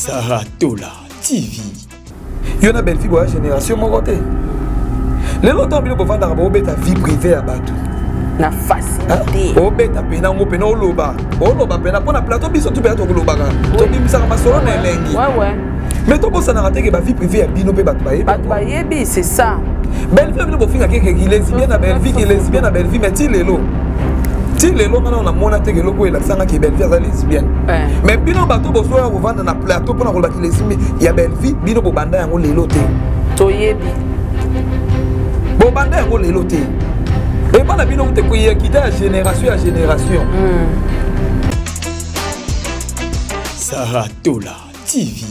Sarah Tola TV. Yo na Bellevue boya génération moko te. Lelo ntango bino bovandaka bobeta vie privée ya bato na facilité obeta mpena yango mpena oloba oloba mpena mpo na plateau biso tu mpena tokolobaka tobimisaka masolo na elengi mais tobosanaka te ke bavie privée ya bino mpe bato bayebi bato bayebi c'est ça Bellevue bino bofinga keke ki lesbienne na Bellevue ki lesbienne na Bellevue mais ti lelo ti lelo nga nano namona te eloko oyo elakisanga ke Bellevue aza lesbienne eh. mais bino bato bozoya kovanda na plateau mpona koloba ki lesbienne ya Bellevue bino bobanda yango lelo te toyebi bobanda yango lelo te epa na bino kute koyekita ya génération ya génération hmm. Sarah Tola TV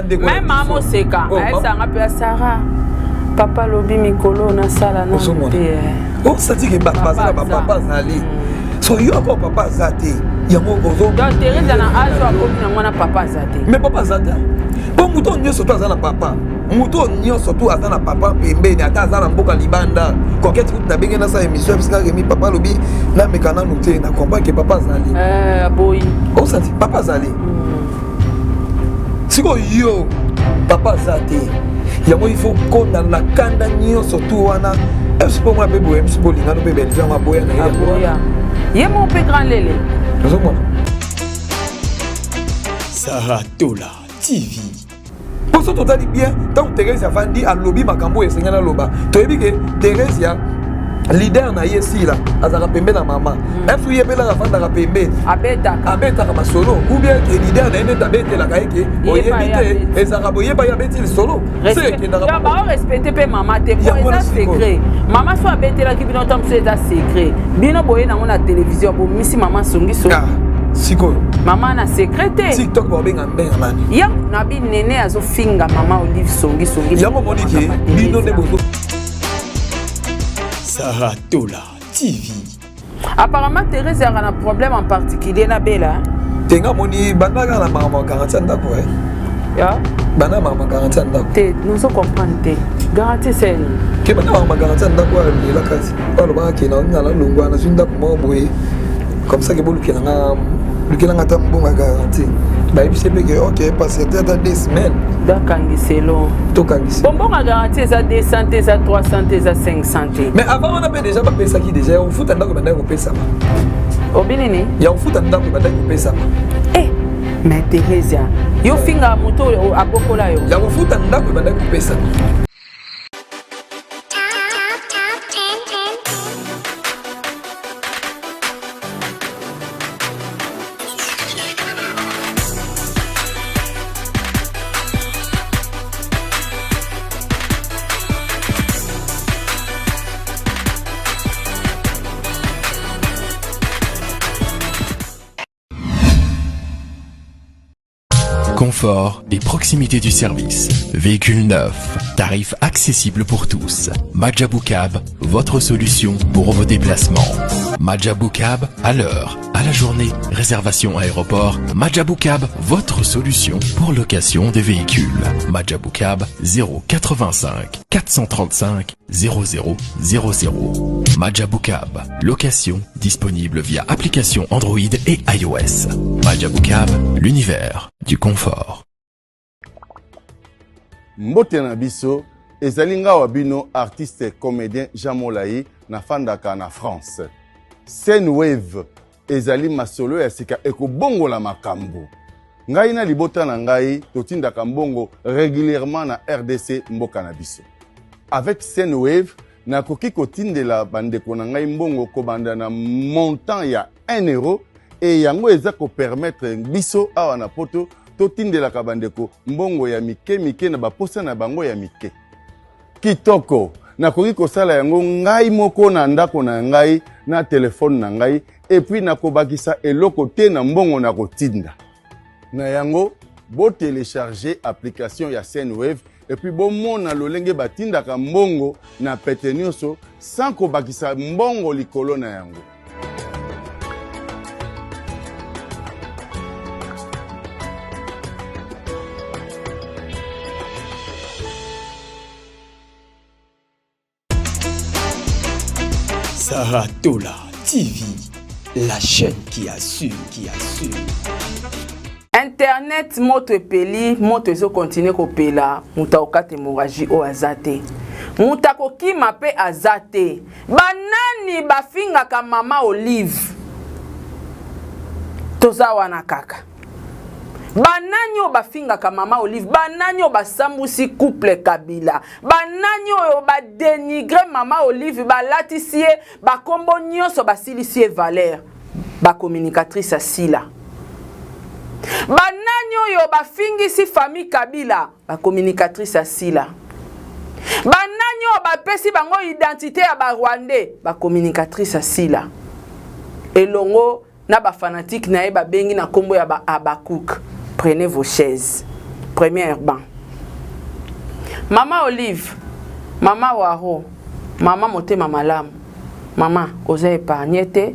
meme mama moseka oh, ayebisanga mpe ya sara papa alobi mikolo nasala nanu te eh. osati ke bato baza na bapapa azali hmm. so yo ako papa aza te yango ozo donc Theresa na age akomi na mwana papa aza te mais papa aza te mpo moto oyo nyonso to aza na papa moto oyo nyonso to aza na papa pembeni ata aza na mboka libanda koketi kutu nabenge nasala émission bisika remi papa alobi nameka nanu te na comprendre ke papa azali eh, boyi osati papa azali hmm. sikoyo yo papa aza te yango il faut konda na kanda nyonso tu wana msi mpo mwana mpe boye msi bolingano mpe bellevue yango aboya na ye aboya ye moko mpe grand lele ozomona Sarah Tola TV mpo so totali bien ntango Theresia avandi alobi makambo oyo esengeli aloba toyebi ke Theresia leader na ye sila azalaka pembe na mama mm. msu ye mpe laka afandaka pembeni abetaka masolo ou bien ke leader na ye nde abetelaka ye ke oyebi te ezalaka boyeba ye abeti lisolo se ekendaka baorespecte mpe mama te po eza secret mama so abetelaki bino ntango mosusu eza secret bino boye nango na télévision bomisi mama songisongi ah, sikoyo mama na secret te tiktok babenga mbenga nani ya na bi nene azofinga mama olive songisongi yango omoni ke bino nde bozo Sarah Tola TV. Apparemment Thérèse a un problème en particulier na Bella. Tenga moni banda kaka na makambo ya garantie ya ndako eh. Ya? Banda makambo ya garantie ya ndako. Te, nous comprendre te. Garantie c'est nini? Ke banda makambo ya garantie ya ndako oyo lela kasi. Oyo alobaka ke na nga nalongwa nazwi ndako moko boye. Comme ça ke bolukela nga lukela nga ata mbongo ya garantie. Bayebisi mpe ke ok patiente ata deux semaines. Bakangiselo. Tokangisi. Mbongo ya garantie eza 200 te, eza 300 te, eza 500 te. Mais avant wana mpe déjà bapesaki déjà ya kofuta ndako ebandaki kopesama. Obi nini? Ya kofuta ndako ebandaki kopesama. Eh, mais Theresia, yo finga moto oyo abokola yo. Ya kofuta ndako ebandaki kopesama. Confort et proximité du service. Véhicule neuf, tarif accessible pour tous. Majabou Cab, votre solution pour vos déplacements. Majabou Cab, à l'heure, à la journée, réservation aéroport. Majabou Cab, votre solution pour location des véhicules. Majabou Cab, 085 435 00 00. Majabou Cab, location disponible via application Android et iOS. Majabou Cab, l'univers du confort. Mbote na biso ezali nga wa bino artiste comédien Jean Molayi nafandaka na France. Sendwave ezali masolo ya sika ekobongola makambo. Ngai na libota na ngai totindaka mbongo regulierement na rdc mboka na biso. Avec Sendwave nakoki kotindela bandeko na ngai mbongo kobanda na montant ya 1 euro et yango eza ko permettre biso awa na poto totindelaka bandeko mbongo ya mike mike na baposa na bango ya mike. Kitoko! Nakoki kosala yango ngai moko na ndako na ngai na telefone na ngai et puis nakobakisa eloko te na mbongo nakotinda. Na yango, bo telecharger application ya Sendwave et puis bomona lolenge batindaka mbongo na pete nionso sans kobakisa mbongo likolo na yango. Sarah Tola TV, la chaîne qui assure, qui assure. Internet moto epeli, moto ezo continuer kopela, moto akokata hémorragie oyo aza te. Moto akokima mpe aza te. Banani bafingaka mama Olive? Toza wana kaka. Banani oyo bafingaka mama Olive? Banani oyo basambusi couple Kabila? Banani oyo badenigre mama Olive, balatisi ye bakombo nyonso, basilisi ye valeur? Bacommunicatrice asila. Banani oyo bafingisi famille Kabila? Bacommunicatrice asila. Banani oyo bapesi bango identité ya Barwandais? Bacommunicatrice asila elongo na bafanatike na ye babengi na nkombo ya bahabakuk. Prenez vos chaises, première banc. Mama Olive, mama Waro, mama motema malamu, mama oza épargne te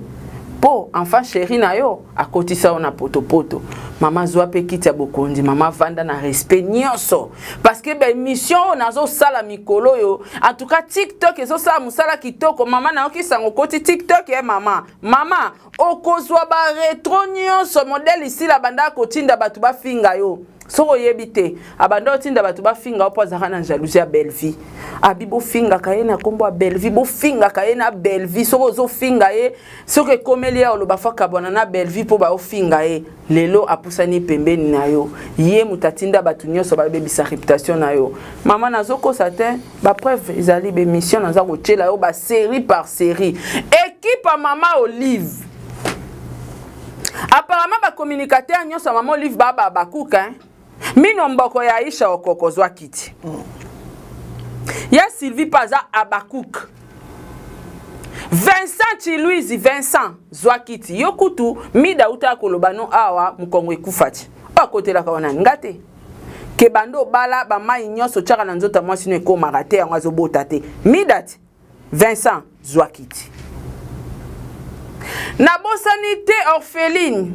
mpo enfant chéri na yo akotisa yo na potopoto. Mama, zwa mpe kiti ya bokonzi. Mama, vanda na respect nyonso, parce que baémission oyo nazosala mikolo oyo, en tout cas TikTok ezosala mosala kitoko. Mama, nayoki sango okoti TikTok ye. Mama, mama, okozwa barétro nyonso modele isila banda kotinda bato bafinga yo. Soki oyebi te, abanda otinda bato bafinga yo mpo azalaka na jalousie ya Bellevie. Abi bofingaka ye na nkombo ya Bellevie, bofingaka ye na Bellevie. Soki ozofinga ye, soki ekomeli ye, oloba fa kabwana na Bellevie mpo baofinga ye. Lelo apusani pembeni na yo, ye moto atinda bato nyonso babebisa réputation na yo. Mama, nazokosa te, bapreuve ezali, bémission naza kotiela yo basérie par série. Équipe ya mama Olive, apparemment bacommunicateur nyonso ya mama Olive baba bakuka mino mboko ya Aisha Okoko, zwa kiti ya Sylvie mpe aza abakuk. Vincent Chiluizi, Vincent, zwa kiti. Yo kutu mida uta koloba no awa mokongo ekufa ti oyo akotelaka wana nga te ke bando obala bamai nyonso tiaka na nzoto ya mwasi no ekomaka te, yango azobota te. Mida ti Vincent, zwa kiti. Nabosani te orpheline,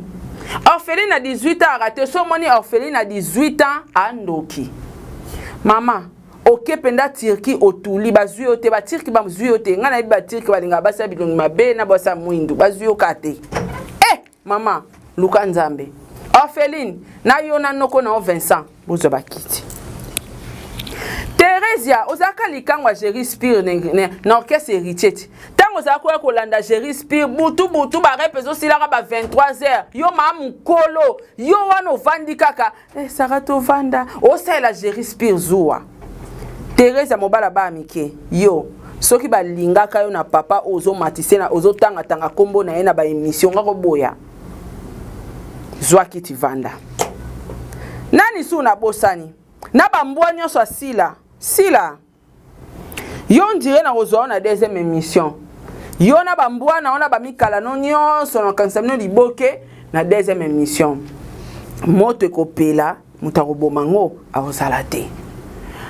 orpheline na 18 ans arate. So omoni orpheline na 18 ans andoki. Mama, oke mpenza Turquie, otuli, bazwi yo te. Baturki bazwi yo te. Ngai nayebi Baturki balingaka basi ya bilongi mabe na basi ya mwindu. Bazwi yo ka te. Eh mama, luka Nzambe. Orpheline na yo na noko na yo Vincent, bozwa bakiti. Theresia, ozalaka likango ya Géri Spire na orchestre Héritier ti ntango ozalaka koya kolanda Géri Spire butu butu, barep ezosilaka ba 23 heures. Yo maa mokolo yo wana ovandi kaka eh, Sara tovanda osalela Géri Spire zuwa. Therese, mobala baya mike, yo soki balingaka yo na papa oyo ozomatise na ozotangatanga nkombo na ye na baémission, nga koboya. Zwa kiti, vanda. Nani su nabosani na bambwa nyonso asila sila yo ndire na kozwa yo na deuxième émission. Yo na bambwa na yo na bamikala no nyonso, nakanisa bino liboke na deuxième émission. Moto ekopela, moto akoboma ngo akozala te.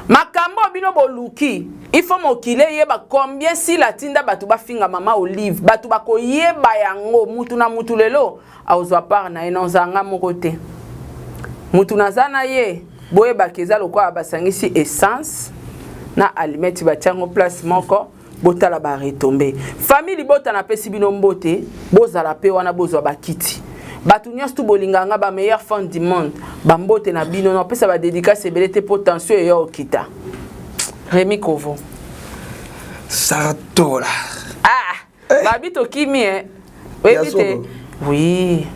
Makambo oyo bino boluki, il faut mokili eyeba combien sila atinda bato bafinga mama Olive. Bato bakoyeba yango mutu na mutu. Lelo akozwa part na ye. Na ozala moko te, mutu naza na ye. Boyebaki eza lokola basangisi essence na allumette, batiango place moko. Botala baretombées. Famille libota, napesi bino mbote. Bozala mpe wana, bozwa bakiti. Bato nyonso tu bolingaka nga, bameilleur fan du monde, bambote na bino. Napesa badédicace ebele te mpo tension eya okita. Remi Kovo. Saratola. Ah, babi tokimi e oyebi te, oui.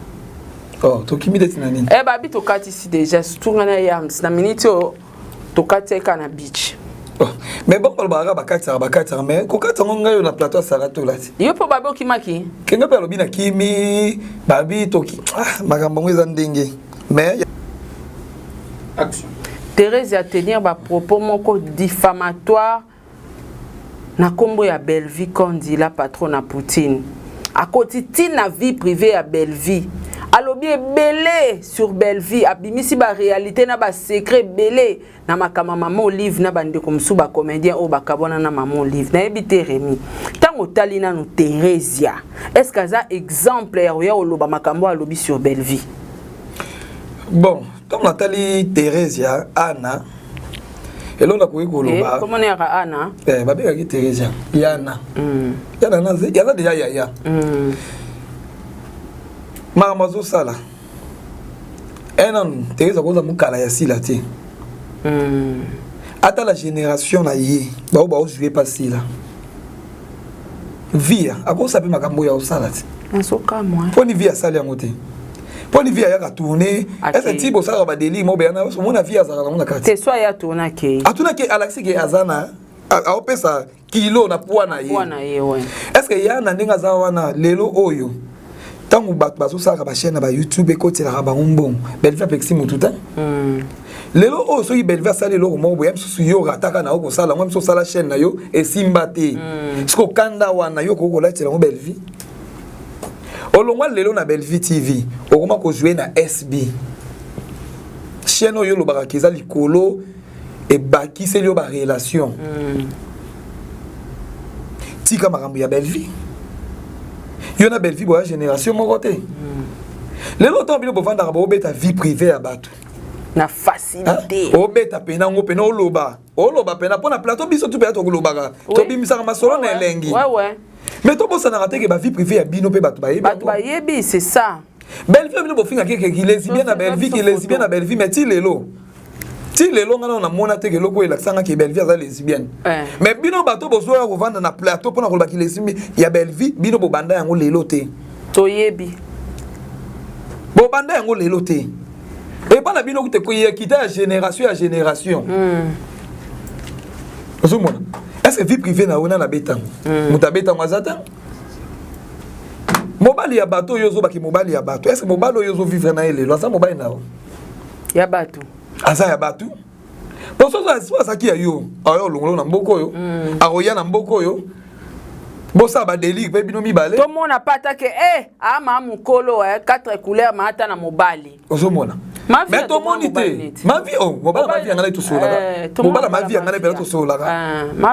Oh, tokimi neti na nini? Eh, babi tokatisi déjà, surtout nga na yams na minute oyo tokati eka na beach. Oh, mais bon, balobaka bakatisaka, bakatisaka, mais kokatisa ngo ngai oyo na plateau ya Saratola ti. Yo mpo babi okimaki. Kenge mpe alobi na kimi babi toki. Ah, makambo yango eza ndenge, mais Action. Thérèse a tenir bapropos moko diffamatoire na nkombo ya Bellevie Kondi, la patron na Poutine. Akoti ntina vie privée ya Bellevie, alobi ebele sur Bellevie, abimisi baréalité na basecret ebele na makambo ya mama Olive na bandeko mosusu bacomédien oyo bakabwana na mama Olive. Nayebi te, Remi, ntango otali nanu Thérésia, est ce que aza exemple ya koya koloba makambo oyo alobi sur Bellevie? Bon, ntango natali Thérésia ana, eloko nakoki koloba Komona yaka ana. Eh, babengaki Thérésia yana. Yana yaza déjà yaya. Makambo azosala, Nanu Therese akoza mokala ya Sila te. Ata la génération na ye, bao baozwe pa Sila via akosa mpe makambo oyo aosala te. Nazokamwa. Mponi vie asali yango te, mponi vie ayaka tourne. Ese ti bosalaka badélire mo beyana, omona vie azalaka nango na kati. Te, so aya tourne, akei. Atunaki, alakisi ke aza na aopesa kilo na poids na ye. Mpo na ye, we. Est ce que ya na ndenge aza wana lelo oyo, ntango bato bazosalaka bachaîne na baYouTube, ekotelaka bango mbongo, Belvi apekisi motu te. Lelo oyo soki Belvi asali eloko moko boye, mosusu yo rataka na yo kosala yango, mosusu osala chaîne na yo esimba te. Soki okanda wana, yo okoki kolatela yango Belvi. Olongwa lelo na Belvi TV, okoma kozwe na SB, chaîne oyo olobaka ke eza likolo, ebakiseli yo barelation. Tika makambo ya Belvi. Yo na Belvi boya génération moko te. Lelo ntango bino bovandaka, boobeta vie privée ya bato na facilité. Obeta pena yango pena, oloba, oloba pena mpo na plateau. Biso tu pena tokolobaka, tobimisaka masolo na elengi, mais tobosanaka te ke bavie privée ya bino mpe bato bayebi. Bato bayebi, c'est ça. Belvi, bino bofingaki ke lesbien na Belvi, ki lesbien na Belvi, mais ti lelo nga nano namona te ke eloko oyo elakisanga ke Belvi aza lesbienne. Mais bino bato bozoya kovanda na plateau mpona kolobaki lesbien ya Belvi, bino bobanda yango lelo te. Toyebi. Bobanda yango lelo te. Epa na bino kute kita ya génération ya génération. Ozomona, est ce que vie privée na yo nana abetango? Moto abetango aza te. Mobali ya bato oyo ozobaki mobali ya bato, est ce que mobali oyo ozovivre na ye lelo aza mobali na yo? Ya bato. Aza ya bato, po soso azalaki ya yo, aoya olongolo na mboka oyo, akoya na mboka oyo, bosala badélire mpe bino mibale. Tomona pata ke e ama mokolo quatre couleur ma ata na mobali. Ozomona, mais tomoni te mavi o mobala mavi yanga nai tosololaka, mobala mavi yanga nai mpena tosololaka,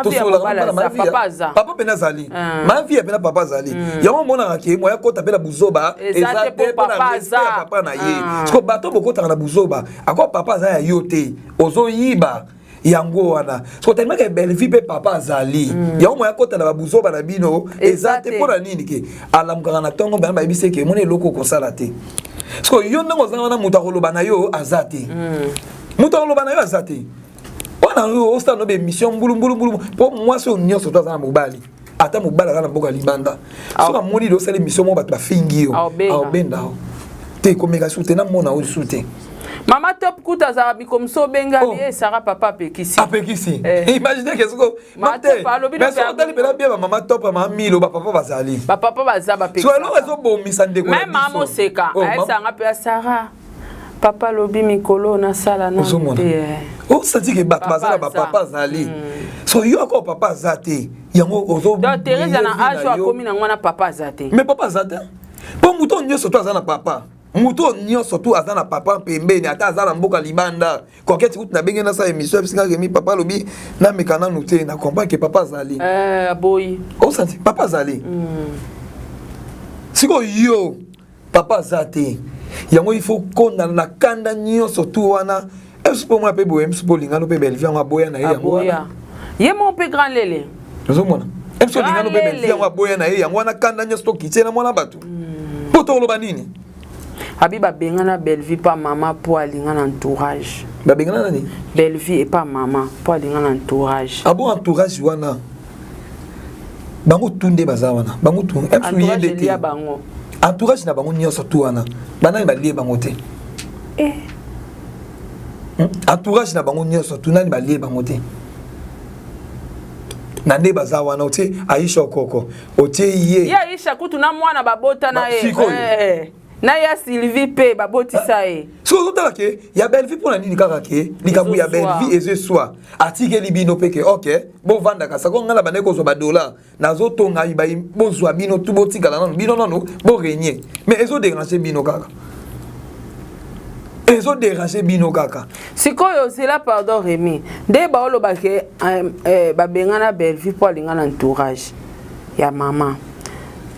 tosololaka. Papa mpena azali mavi ya mpena, papa azali. Yango omonaka ke moya kota mpe na buzoba eza te, mpona respect ya papa na ye. Siko bato bokotaka na buzoba ako, papa aza ya yo te, ozoyiba yango wana. Siko telemaka Belvi mpe papa azali, yango moya kota na babuzoba na bino eza te. Mpo na nini ke alamukaka na ntongo bana bayebisi eke emoni eloko okosala te? Siko yo ndenge oza wana, moto akoloba na yo aza te, moto akoloba na yo aza te. Wana osala no baémission mbulumbulumbulu, mpo mwasi oyo nyonso to aza na mobali, ata mobali aza na mboka libanda, soki amoni osala émission moko bato bafingi yo, aobenda o te, komeka su te, namona oyo su te. Mama Top kuta azalaka mikomso, obenga ye Sara, papa apekisi. Apekisi. Imagine ke soko otali mpena bia bamama Top, mama Milo, bapapa bazali. Bapapa baza. So eloko ezobomisa ndeko. Même mama Oseka ayebisanga mpe ya Sara, papa alobi mikolo nasala nanu te. Osati ke bato baza na bapapa azali, so yo ako papa aza te, yango ozo Donc Therese na age akomi nango wana, papa aza te. Mais papa aza te, mpo moto nyonso to aza na papa, moto nyonso tu aza na papa pembeni, ata aza na mboka libanda. Koketi kutu nabenge, nasala émission, bisinga Remi, papa alobi nameka nanu te, na comprendre ke papa azali. Aboyi. Osanti papa azali. Sikoyo yo papa aza te, yango il faut kondana na kanda nyonso tu wana. Esu mpo mona mpe boye, mosu mpo olingano mpe Belvi yango aboya na ye, yango wana. Ye moko mpe grand lele. Ozomona, esu olingano mpe Belvi yango aboya na ye, yango wana kanda nyonso tokitie na mwana bato, mpo tokoloba nini? Abi babengana Bellevue pa mama mpo alinga na entourage. Babengana nani? Bellevue epa mama mpo alinga na entourage. Abo entourage wana, bango tu nde baza wana, bango tu. Entourage elia bango. Entourage na bango nyonso tu wana, banani balie bango te? Eh. Entourage na bango nyonso tu, nani balie bango te na nde baza wana? Otie Aisha Okoko, otie ye. Ye Aisha kutu na mwana babota na ye. Eh. Na ya Sylvie mpe babotisa ye. Soki ozotala ke ya Bellevie, mpo na nini kaka ke likambo ya Bellevie ezo eswa, atikeli bino mpe ke ok, bovandaka sako, ngai na bandaki kozwa badollar, nazotonga, bozwa bino tu, botikala nano, bino nano borégner. Mais ezodérange bino kaka, ezodérange bino kaka. Sikoyo ozela, pardon Rémi, nde baoloba ke babengana Bellevue mpo alinga na entourage ya mama.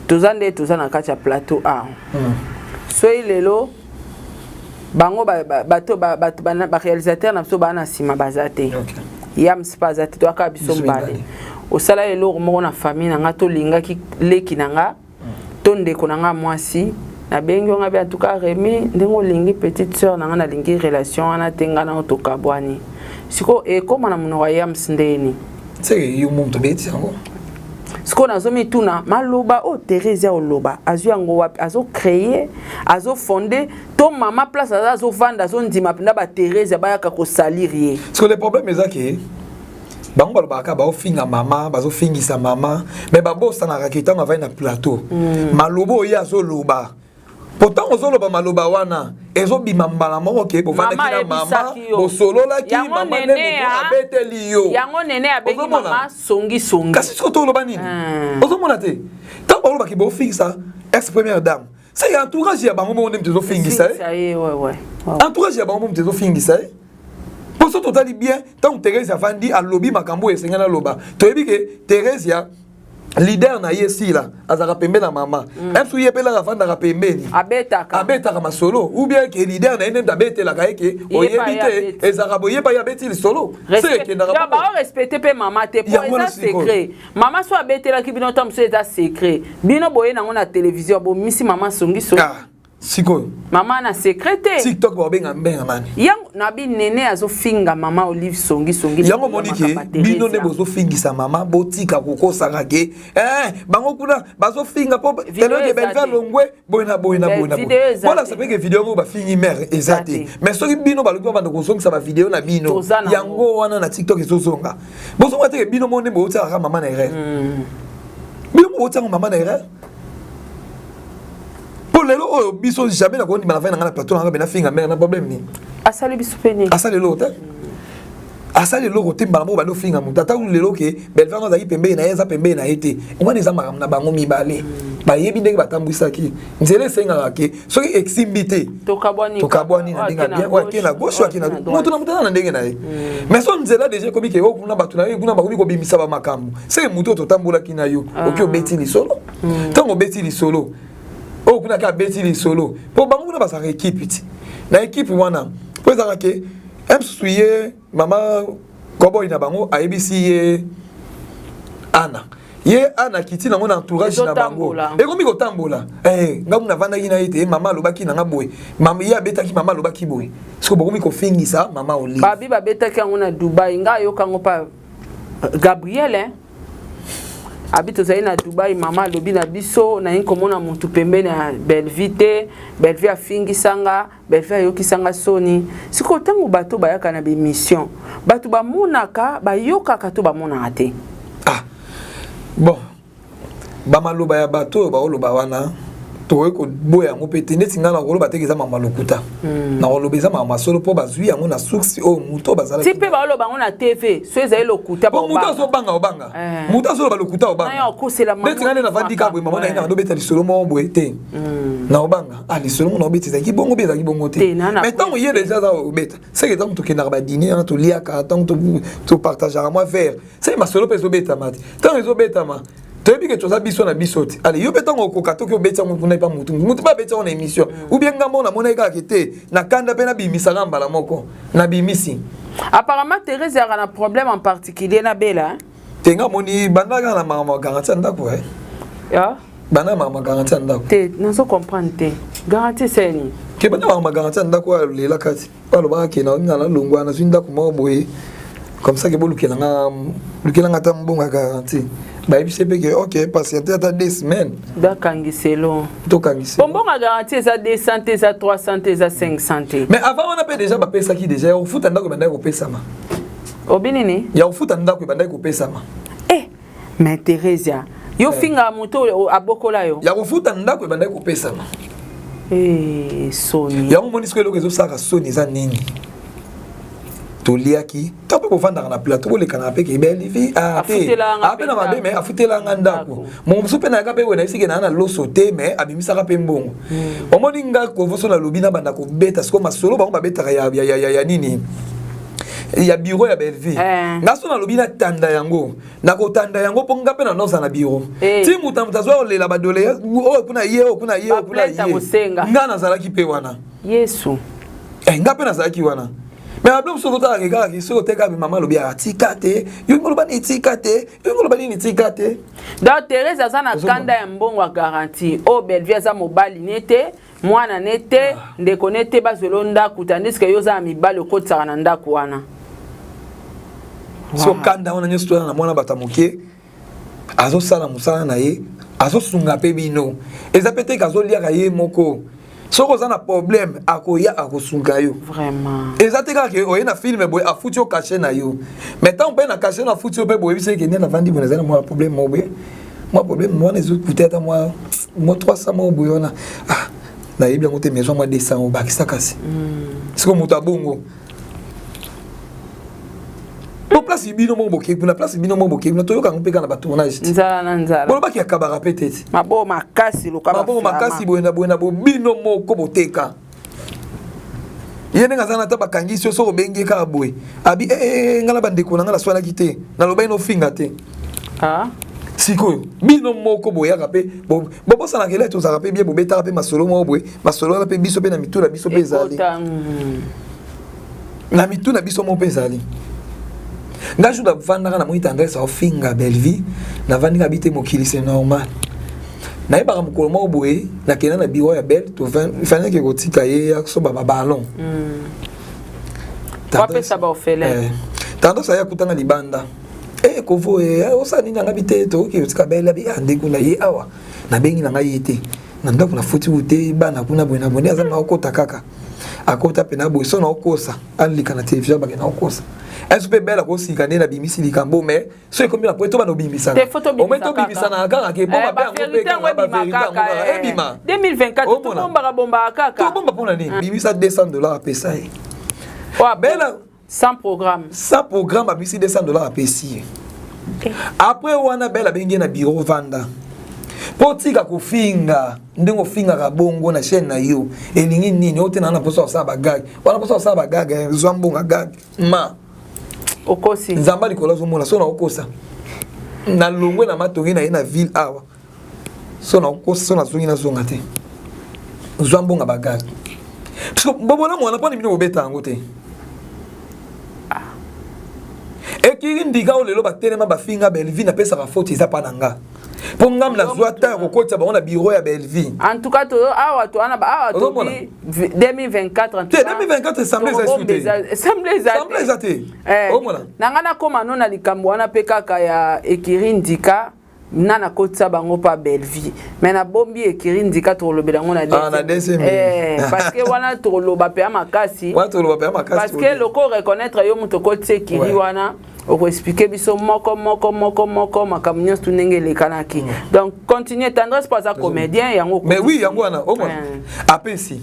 Toza nde toza na kati ya plateau awa. Soki lelo bango bato baréalisateur na biso baa na nsima baza te, yams mpe aza te, toyaka biso mbale. Osala eloko moko na famille na nga, tolingaki leki na nga to ndeko na nga mwasi. Nabengi yo nga be, en tout cas Remy, ndenge olingi petite sœur na nga, nalingi relation wana te, nga na tokabwani. Sikoyo ekóma na monoko ya Yams ndeni? Seke yo moto obeti yango. Sikoyo nazomituna, maloba oyo Thérésia oloba, azwi yango wapi? Azocréer, azofonde to mama place aza, azovanda, azondima mpenza baThérésia bayaka kosalir ye? Parce que le problème eza ke bango balobaka baofinga mama, bazofingisa mama, mais babosanaka ke ntango avai na plateau, maloba oyo azoloba, po ntango ozoloba maloba wana, ezobima mbala moko ke bovandaki na mama, bosololaki, mama nde moto abeteli yo. Yango nene abengi mama songisongi. Kasi siko toloba nini? Ozomona te, ntango balobaki bofingisa ex première dame, c'est entourage ya bango moko nde moto ezofingisa ye, entourage ya bango moko moto ezofingisa ye. Mpo so totali bien, ntango Thérésia avandi, alobi makambo oyo esengeli aloba, toyebi ke Thérésia, leader na ye Sila, azalaka pembeni na mama. Mosusu ye mpe laka avandaka pembeni. Abetaka. Abetaka masolo, ou bien ke leader na ye nde abetelaka ye ke oyebi te, ezalaka boyeba, ye abeti lisolo. Se ekendaka. Baorespecte mpe mama te, po eza secret. Mama so abetelaki bino, ta mosusu eza secret, bino boye nango na télévision, bomisi mama songisongi. Sikoyo. Mama na secret te. TikTok babenga mbenga nani? Yango nabi, nene azofinga mama Olive songisongi. Yango omoni ke bino nde bozofingisa mama. Botika kokosaka ke bango kuna bazofinga mpo teloke Belva longwe boye na boye na boye na boye. Bolakisa mpe ke video yango bafingi mare eza te. Mais soki bino balobi babanda kozongisa bavideo na bino, yango wana na TikTok ezozonga. Bozonga te ke bino mo nde botiakaka mama na erreur. Bino mo botiaka mama na erreur. Mpo lelo oyo biso jamais nakondima na vai na ngai na plateau na ngai nafinga mare na problème nini. Asali biso mpe nini? Asali eloko te, asali eloko te. Mbala moko bandi ofinga moto. Ata lelo ke Belva azalaki pembeni na ye, aza pembeni na ye te, wana eza makambo na bango mibale. Bayebi ndenge batambwisaki nzela. Esengaka ke soki esimbi te, tokabwani na ndenge bien. Oyo ake na gauche, oyo ake na moto na moto aza na ndenge na ye. Mais so nzela déjà ekomi ke oyo kuna bato na ye kuna bakomi kobimisa bamakambo, seke moto oyo totambolaki na yo, oki obeti lisolo. Ntango obeti lisolo, oyo kuna ke abeti lisolo, mpo bango kuna bazalaka équipe ti na équipe wana, mpo ezalaka ke mosusu ye mama koboy na bango ayebisi ye ana, ye ana kiti nango na entourage na bango, ekomi kotambola. Ngai navandaki na ye te, mama alobaki nanga boye, ye abetaki, mama alobaki boye. Siko bokomi kofingisa mama Olive. Babi babetaki yango na Dubai. Ngai ayoka yango pa Gabriel, hein? Abi tozali na Dubai, mama alobi na biso, nayi komona motu pembeni ya Bellevie te, Bellevie afingisanga, Bellevie ayokisanga soni. Sikoyo ntango bato bayaka na bémission, bato bamonaka, bayokaka to bamonaka te? Ah bon, bamaloba ya bato oyo baoloba wana, tokoki koboya yango mpe te. Neti ngai nakoloba teke eza mama lokuta, nakoloba eza mama solo, mpo bazwi yango na source oyo moto bazalaki. Ti mpe baoloba yango na TV, so ezali lokuta. Po moto azobanga, obanga moto azoloba lokuta, obanga. Neti ngai nde navandi kaka boye, mama na ye na bandobeta lisolo moko boye te, na obanga, ah, lisolo moko na obeta ezalaki bongo mpe ezalaki bongo te. Mais ntango ye déjà aza obeta, seke ntango tokendaka badîner wana, toliaka, ntango topartageaka mwa verre, seke masolo mpe ezobetama te. Ntango ezobetama, toyebi ke toza biso na biso te. Ale yo mpe, ntango okoka toki obeti yango kuna epa mutu, mutu mpe abeti yango na émission, ou bien ngambo namonaki kaka ke te, na kanda mpe nabimisaka mbala moko, nabimisi. Apparemment Thérèse yaka na problème en particulier na Bela. Te, nga moni banda kaka na makambo ya garantie ya ndako. Banda makambo ya garantie ya ndako. Te, nazo comprendre te. Garantie esali? Ke banda makambo ya garantie ya ndako oyo alelaka ti oyo alobaka ke nga nalongwa, nazwi ndako moko boye, comme ça ke bolukelanga, lukelanga ata mbongo ya garantie. Bayebisi mpe ke ok, patiente ata 2 semaines. Bakangiselo. Tokangisi. Mbongo ya garantie eza 200 te, eza 300 te, eza 500 te. Mais avant wana mpe déjà bapesaki déjà ya kofuta ndako, ebandaki kopesama. Obi nini? Ya kofuta ndako ebandaki kopesama. Eh, mais Thérésia, yo finga moto oyo abokola yo. Ya kofuta ndako ebandaki kopesama. Eh, soni. Yango moni sikoyo eloko ezosalaka soni eza nini? Toliaki to mpe bovandaka na plateau, bolekanaka mpe ke Bellevie ape na mabe, mais afutelanga ndako. Mongo mosusu mpe nayaka mpe boye, nayebisike naa na loso te, mais abimisaka mpe mbongo. Omoni nga kovoso nalobi, nabanda kobeta sikoyo masolo bango babetaka ya nini, ya bureau ya Bellevie. Nga so nalobi natanda yango, nakotanda yango, mpo nga mpe na noza na bureau ti moto na moto azwa kolela badole oyo kuna ye, oyo kuna ye, oyo kuna ye. Nga nazalaki mpe wana. Yesu. Nga mpe nazalaki wana. Mais babilo mosusu ozotalaka kaka soki oteka, mama alobi atika te, yo oloba nini tika te, yo oloba nini tika te. Donc Thérèse aza na kanda ya mbongo ya garantie oyo Bellevie aza mobali ne te. Mwana ne te, ndeko ne te, bazwela yo ndako, tandis que yo oza na mibali okotisaka na ndako wana. So kanda wana nyonso toza na mwana bato ya moke, azosala mosala na ye, azosunga mpe bino. Eza mpe te ke azoliaka ye moko. Soki oza na problème, akoya, akosunga yo. Vraiment. Eza te kaka ke oye na film boye, afuti yo cachet na yo. Mais ntango mpe na cachet na afuti yo mpe boye, oyebisi eke nde navandi boye, nazali na mwa problème moko boye, mwa problème wana ezokute ata mwa 300 moko boye wana. Ah, nayebi yango te, maison mwa 200 obakisa kasi. Sikoyo moto abongo po place bino moko bokei kuna, place bino moko bokei kuna, toyoka yango mpe kaka na batournage te. Nzala na nzala. Bolobaki akabaka mpe te ti. Maboko makasi loka. Maboko makasi boye na boye na bo, bino moko boteka ye ndenge aza na ata bakangisi yo. Soki obengi ye kaka boye, abi eh, eh, eh, ngai na bandeko na ngai naswanaki te, nalobaki nofinga te. Ah. Sikoyo bino moko boyaka mpe bobosanaka ele tozalaka mpe bien, bobetaka mpe masolo moko boye. Masolo wana mpe biso mpe na mitu na biso mpe ezali. Ekota. Na mitu na biso moko mpe ezali. Ngai jour navandaka, namoni Tendresse aofinga Bellevie, navandi nga bi te, mokili, c'est normal. Nayebaka mokolo moko boye nakenda na bureau ya Belle, tofanaki kotika ye asoba baballon. Wapesa baorphelin. Tendresse aye akutanga libanda. Eh, kovo e osala nini? Anga bi te, tokoki kotika Belle. Abi ah, ndeko na ye awa nabengi na ngai ye te na ndako, nafuti ku te, bana kuna boye na boye, nde aza na okota kaka, akota mpe na boye so na okosa alika na télévision, bake na okosa ese mpe Belle akosika nde nabimisi likambo. Mais so ekomi na po to bana obimisaka. Te, faut tobimisa. Omoi tobimisana kaka ke po Eh, mabe yango mpe bavérité yango kaka ebima bavérité yango kaka, kaka eh. ebima. 2024. Omona. Tobombaka bombaka kaka. Tobomba mpona nini? Bimisa 200 $ apesa ye. Oyo Belle sans programme. Sans programme, abimisi 200 $ apesi ye. Après wana, Belle abengi ye na bureau: vanda mpo tika kofinga ndenge ofingaka bongo na chaîne na yo. Elingi nini? Oyo te naa na mposa kosala bagag wana, mposa kosala bagag, zwa mbongo gag ma. Okosi. Nzambe likolo azomona. So naokosa, nalongwe na matongi na ye na ville awa. So naokosa, so nazongi, nazonga te, zwa mbongo bagag, parce que bobola mwana mpona bino bobeta yango te. Ekiri ndika oyo lelo batelema bafinga Bellevie, napesaka faute eza mpa na nga, mpo ngam nazwa ta ya kokotisa bango na bureau ya Bellevie. En tout cas, to awa to wana awa Ozomona? tobi 2024 en Te, 2024 assemblée eza esu te. Assemblée eza. Assemblée eza te. Eh, Omona? Na ngai nakóma no na likambo wana mpe kaka ya ekiri ndika na nakotisa bango mpa Bellevie, mais nabombi ekiri ndika, tokolobela yango na Ah, na deuxième. Eh, parce que wana tokoloba mpe ya makasi. Wana toloba mpe ya makasi. Parce que loko reconnaître yo moto okotisa ekiri wana, okoexpliquer biso moko moko moko moko makambo nyonso tu ndenge elekanaki. Donc continue, Tendresse, mpo aza comédien yango. Mais oui, yango wana omona. Apesi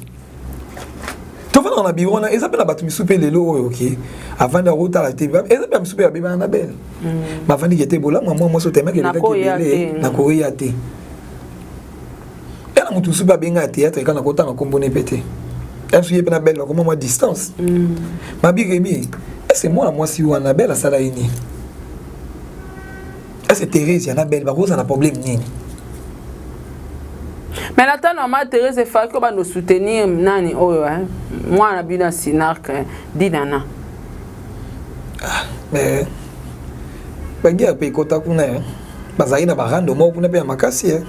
tofandaka na biro wana, eza mpe na bato misusu mpe lelo oyo oke avandi akotala te. Eza mpe ya misusu mpe babebana na Bele, bavandiki te bolamu ya mwa mwasi otemaki elekaki. Nakoya ebele te. Nakoya te. Ya na moto mosusu mpe abenga ya théâtre eka nakotanga kombona mpe te, ya mosusu ye mpe na Bele bakoma mwa distance. Mabi Remi, ese mwana mwasi wana Bele asala ye nini? Ese Thérésia na Bele bakozala na problème nini? Mais na ntango mama Thérèse efaki obanda osoutenir nani oyo, hein? Mwana bino ya Sinark, Dinana. Mais baguerre mpe ekota kuna, eh. Bazalaki na barando moko kuna mpe ya makasi, eh.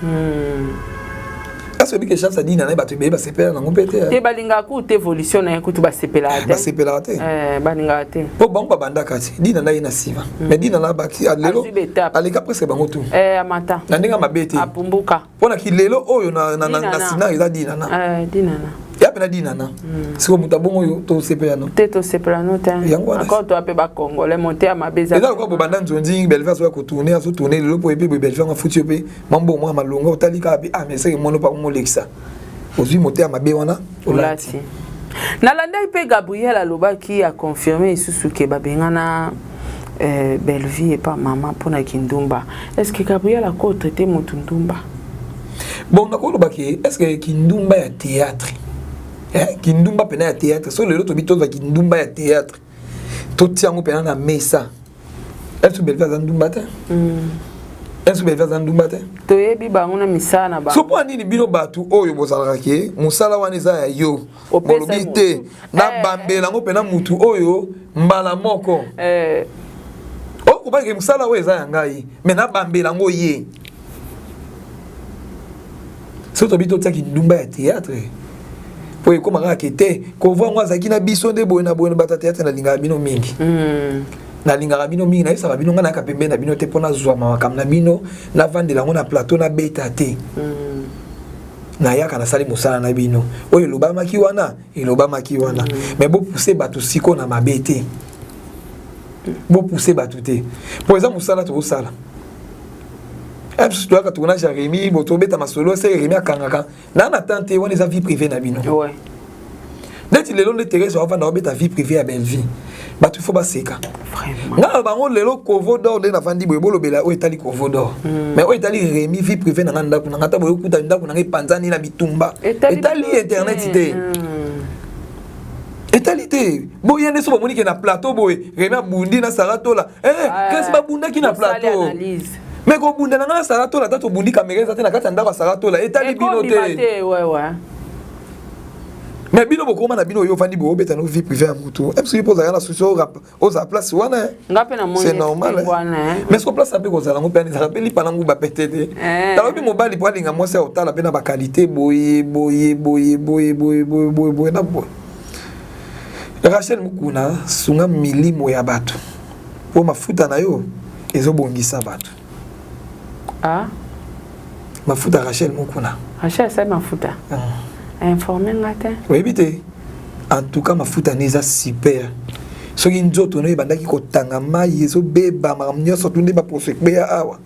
Kasi oyebi ke chance ya Dinana, bato ebele basepela nango mpe te, eh. Te, balingaka kutu te évolution na ye, kutu basepelaka te. Basepelaka te. Eh, balingaka te. Mpo bango babandaka ti Dinana ye na nsima, mais Dinana baki lelo Azwi baétape. Aleka presque bango tu. Eh, amata. Na ndenge ya mabe te. Apumbuka. Mpona ki lelo oyo na Dinana. Sina eza Dinana. Eh, Dinana. Ya mpe na Dinana sikoyo moto abongo oyo tosepela no. Te, tosepela no te. Yango wana. Encore toya mpe bacongolais mote ya mabe eza. Eza lokola bobanda nzonzi, Belve azoya kotourner, azotourner lelo mpo epe boye, Belve yango afuti yo mpe mwa mbongo mwa malonga, otali kaka mpe ah, mais seke mwana mpa molekisa, ozwi mote ya mabe wana olati. Olati. Nalandaki mpe Gabriel alobaki, aconfirme lisusu ke babengana Bellevie epa mama mpona kindumba. Est ce que Gabriel akotraiter motu ndumba? Bon, nakoloba ke est ce que kindumba ya théâtre, eh, kindumba mpena ya théâtre, so lelo tobi tozwa kindumba ya théâtre, totia yango mpena na mesa, est ce que Belve aza ndumba te? Est ce que Belve aza ndumba te? Toyebi bango na misala na So bango. mpo nini bino bato oyo bozalaka ke mosala wana eza ya yo, Opesa bolobi motu. te nabambela yango mpena mutu oyo mbala moko? Eh, okobaki mosala oyo eza ya ngai, me nabambela yango ye. Soki tobi totiaki ndumba ya théâtre, Po ekóma kaka ke te kovo yango azalaki na biso nde boye na boye. Na bato ya théâtre, nalingaka bino mingi. Nalingaka bino mingi. Nayebisaka bino, ngai nayaka pembeni na bino te mpo nazwa makambo na bino, navandela yango na plateau, nabeta te. Nayaka, nasali mosala na bino. Oyo elobamaki wana, elobamaki wana. Mais bopuse bato siko na mabe te, bopuse bato te, mpo eza mosala tokosala. Biso toyaka, tokona Jérémi bo, tobeta masolo se Rémi akangaka na tan te. Wana eza vie privée na bino. Neti lelo nde Thérèse avanda, obeta vie privée ya Bellevie, bato ifo baseka. Nga na bango lelo Kovo d'Or nde navandi boye, bolobela oyo etali Kovo d'Or, mais oyo etali Rémi, vie privée na nga, ndako na nga, ata boyokuta ndako na nga epanzani na bitumba, etali internet te. Etali te. Boye nde so bomoni ke na plateau boye Rémi abundi na Sara Tola, kasi babundaki na plateau. Mais kobunda na nga na Sara Tola, ata tobundi, caméra eza te na kati ya ndako ya Sara Tola, etali bino te. Mais bino bokoma na bino, oyo ovandi boye, obeta no vie privée ya motu. Soki mpo ozalaka na susi, ozala place wana, c'est normal. Mais soki place mpe kozala yango mpe ezalaka mpe lipa na nguba pete te. Talobi mobali mpo alinga mwasi ya kotala mpe na baqualité boye boye boye boye boye boye boye boye na boye. Rachel Mukuna, sunga milimo ya bato, mpo mafuta na yo ezobongisa bato. Ah. Mafuta Rachel Mukuna. Rachel asali mafuta? Informe nga te. Oyebi te? En tout cas, mafuta ne eza super. Soki nzoto no ebandaki kotanga mai, ezobeba, makambo nyonso tu nde baposo ekweya awa,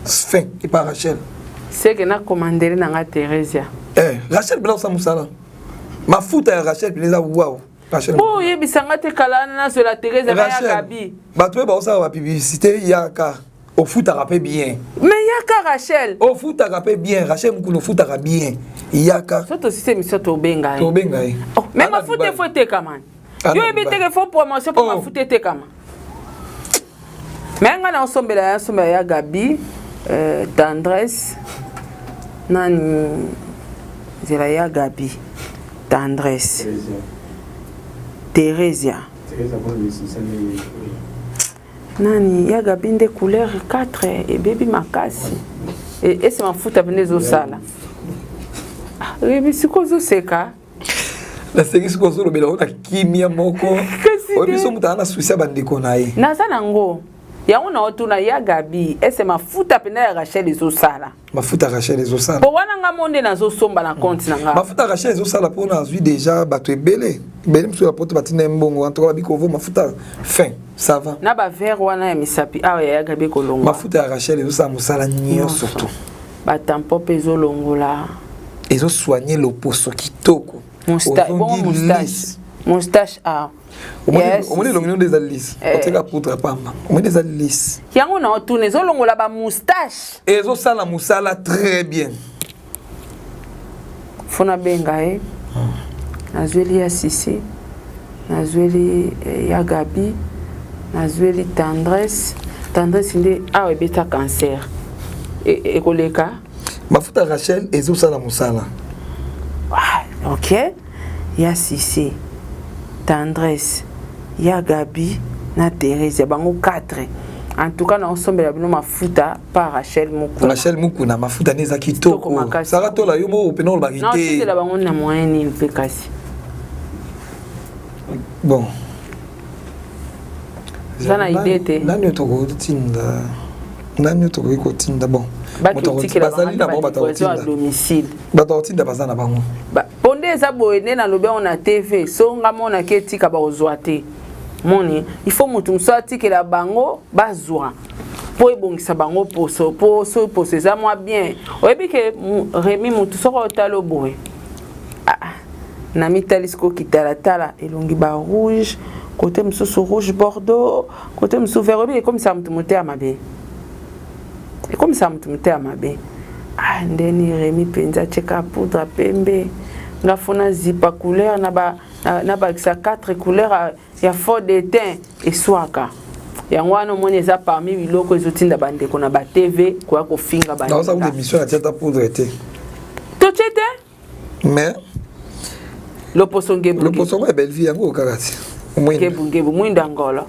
fin epa Rachel. Seke nakomandele na nga Theresia. Eh, Rachel mpena osala mosala. Mafuta ya Rachel mpena eza wow. Po oyebisa nga te kala wana, nazwela Therese bayakabi. Bato oyo baosala bapublicité, yaka, ofutaka mpe bien. Mais yaka, Rachel. Ofutaka mpe bien, Rachel Mokuna, ofutaka bien, yaka. So tosisi émission, tobenga ye. Tobenga ye. Oh, mais mafuta efo etekama. Yo oyebi teke fo promotion mpo mafuta etekama. Mais nga na osombela ya sombela ya Gabi, Tendresse, nani, nzela ya Gabi, Tendresse, Theresia, nani, ya Gabi nde couleur 4 ebebi makasi. Ese mafuta mpe nde ezosala. Oyebi sikoyo, ozoseka. Nasengi soki ozolobela ngo na kimia moko. Oyebi so moto aza na souci ya bandeko na ye. Naza nango yango na otuna ya Gabi, ese mafuta mpena ya Rachel ezosala? Mafuta Rachel ezosala. Po wana nga mo nde nazosomba na compte na nga. Mafuta Rachel ezosala, mpona azwi déjà bato ebele ebele mosusu ya poto batinda ye mbongo. En tout cas, babikovo mafuta fin, ça va. Na bavere wana ya misapi awa ya Gabi ekolongwa. Mafuta ya Rachel ezosala mosala nyonso tu. Batampo mpe ezolongola. Ezosoigne loposo kitoko. Bongo moustache, moustache awa? Omoni elongi nde eza lisse, otika poudre pamba, omoni eza lisse. Yango na otuna, ezolongola bamoustache? Ezosala mosala très bien. Fo nabenga ye. Nazweli ya Sisi, nazweli ya Gabi, nazweli Tendresse. Tendresse nde awa ebeta cancer, ekoleka. Mafuta Rachel ezosala mosala. Ok, ya Sisi, Tendresse, ya Gabi na Therese, ya bango 4. En tout cas, naosombela bino mafuta par Rachel Mukuna. Rachel Mukuna, mafuta ne eza kitoko. Sara Tola, yo moko mpena olobaki te. Naotindela bango na moyen nini mpe kasi? Bon. Eza na idée te. Nani oyo tokotinda? Nani oyo tokoki kotinda? Bon, bazali na bango bato ya domicile. Bato bakotinda baza na bango. Mpo nde eza boye nde nalobi yango na TV. So nga monaki etika, bakozwa te. Moni, il faut moto mosusu atikela bango bazwa mpo ebongisa bango poso, mpo soki poso eza mwa bien, oyebi ke Remi, motu soki otala boye, ah, na mitali sikoyo, kitalatala elongi ba rouge, côté mosusu rouge bordeaux, côté mosusu vert, oyebi ekomisaka motu motema mabe, ekomisaka motu motema mabe. Ah, ndeni Remi mpenza atieka poudre pembe, nga fo nazipa couleur na ba nabakisa 4 couleur ya fond de teint, eswaka. Yango wana omoni eza parmi biloko ezotinda bandeko na batv koya kofinga. Baninga émission natia ata poudre te. Totie te. Mais loposo ngebu. Loposo ngo ya Bellevue yango kaka ti. Ngebu ngebu, mwinda ngolo.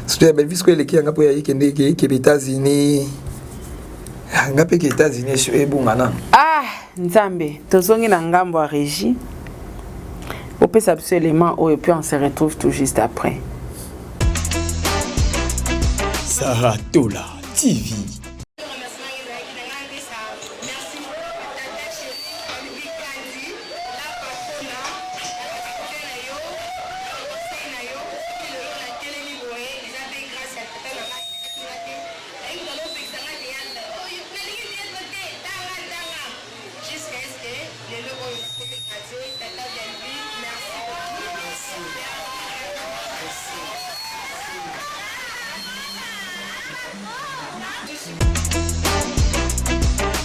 Surtout ya Bellevue sikoyo eleki yanga mpo ya ekende ekebe États-Unis, nga mpe ke États-Unis ebunga nano. Ah, Nzambe! Tozongi na ngambo ya régie. Bopesa biso élément oyo, puis on se retrouve tout juste après. Sarah Tola TV.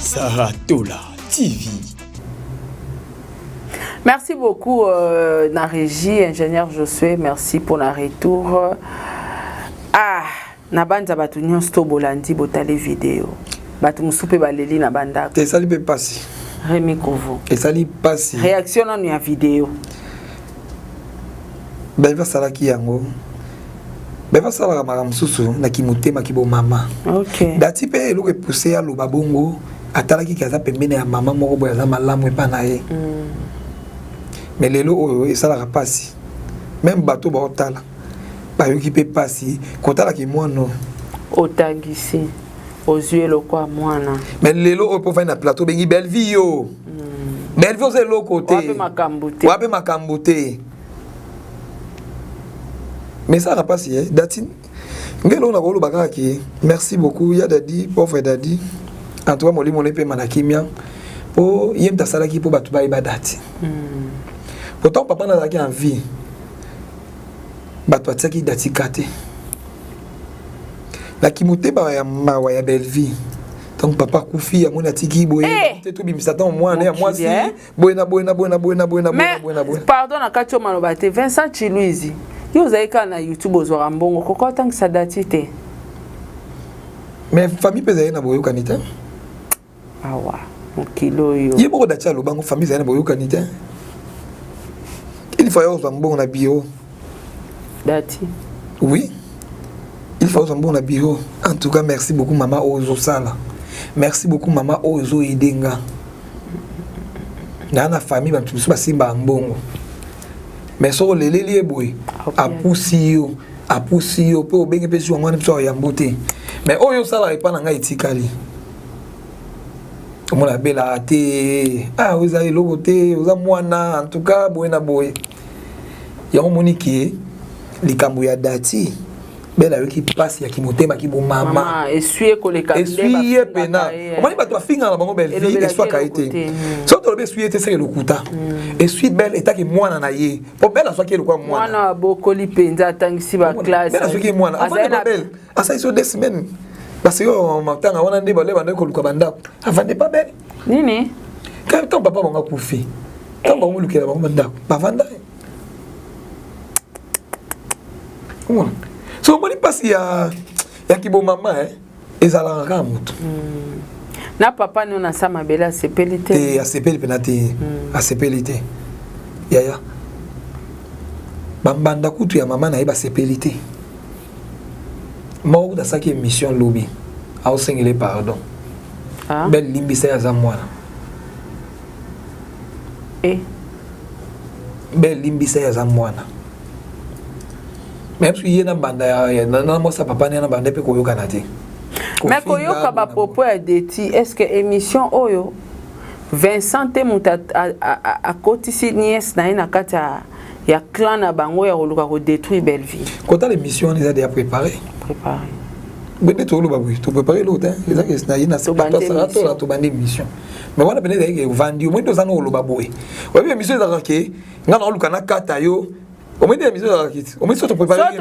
Sarah Tola TV. Merci beaucoup na régie, ingénieur Josué, merci pour la retour. Ah, na banza bato nyonso to bolandi, botali video. Bato mosusu mpe baleli na bandako. Esali mpe mpasi. Remy Kovo. Esali mpasi. Réaction nanu ya video. Bayebi asalaki yango, bayebi asalaka makambo mosusu na kimotema kibomama. Dati mpe eloko epuse aloba bongo, atalaki ke aza pembeni ya mama moko boye, aza malamu epa na ye. Mais lelo oyo esalaka mpasi, même bato baotala bayoki mpe mpasi kotalaki mwana oyo. Otangisi, ozwi eloko ya mwana. Mais lelo oyo mpo ofandi na plateau, obengi Bellevie yo, Bellevie oza eloko te. Wape makambo te. Wape makambo te. Mais esalaka mpasi. Eh, Dati nge eloko na koloba kaka ke merci beaucoup ya Dadi, pauvre Dadi. En tout cas molimo no epema na kimia, mpo ye moto asalaki mpo bato bayeba Dati. Pourtant papa nazalaki en vie, bato batiaki Dati ka te na kimotema ya mawa ya Bellevie. Donc papa akufi, amoni atiki boye te, tobimisa ntango mwana ya mwasi boye na boye na boye na boye na boye na boye na boye na boye. Pardon, na kati oyo maloba te. Vincent Chiluizi, yo ozali kaka na YouTube, ozwaka mbongo, koka otangisa Dati te. Mais famille mpe ezali na boyokani te. Awa mokili oyo. Ye moko Dati alobango, famille ezali na boyokani te. Il faut ozwa mbongo na bureau. Dati. Oui, il faut ozwa mbongo na bureau. En tout cas merci beaucoup mama oyo ozosala, merci beaucoup mama oyo ozoyede nga. Naa na famille, bato mosusu basimbaka mbongo, mais soki oleleli ye boye, apusi yo, apusi yo mpe obenge mpe zuwa mwana biso ayambo te. Mais oyo osalaka epa na ngai etikali, omona abelaka te. Ah, oza eloko te, oza mwana. En tout cas boye na boye yango omoni ke likambo ya Dati, Bele ayoki mpasi ya kimotema kibomama. Esui koleka. Esui ye pena. Omoni bato bafingaka na bango Bellevie, eswaka ye te. Soki tolobi esui ye te, seke lokuta. Esui Belle etaki mwana na ye, po Belle azwaki ye lokola mwana. Mwana abokoli mpenza, atangisi baclasse. Belle azwaki ye mwana avandi pa Belle, asali so 2 semaines, parce que matanga wana nde bale bandaki koluka bandako, avandi pa Belle. Nini? Ntango papa bango akufi, ntango bango olukela bango bandako, bavanda. Omona, so omoni mpasi ya kibomama ezalaka kaka motu. Na papa no na sa mabele asepeli te. Te, asepeli mpena te, asepeli te yaya. Bambanda kutu ya mama na ye basepeli te. Moko kutu asalaki émission lobi, aosengele pardon. Ah. Belle limbisa ye, aza mwana. Belle limbisa ye, aza mwana. Mais ye na banda na mwasi ya papa ne na banda mpe koyokana te. Mais koyoka bapropos ya Deti, est ce que émission oyo Vincent te moto akotisi nièce na ye na kati ya clan na bango ya koluka kodétruire Bellevie? Kotala émission wana, eza déjà préparé. Préparé. Boye toloba boye, topréparé eloko te, ezaki na ye na tola, tobandi émission. Mais wana pene ezalaki evandi, omoi nde oza na oloba boye, oyebi émission ezalaka ke nga na oluka nakata yo. Omoi nde émission ezalaka kiti, omoi so topréparé.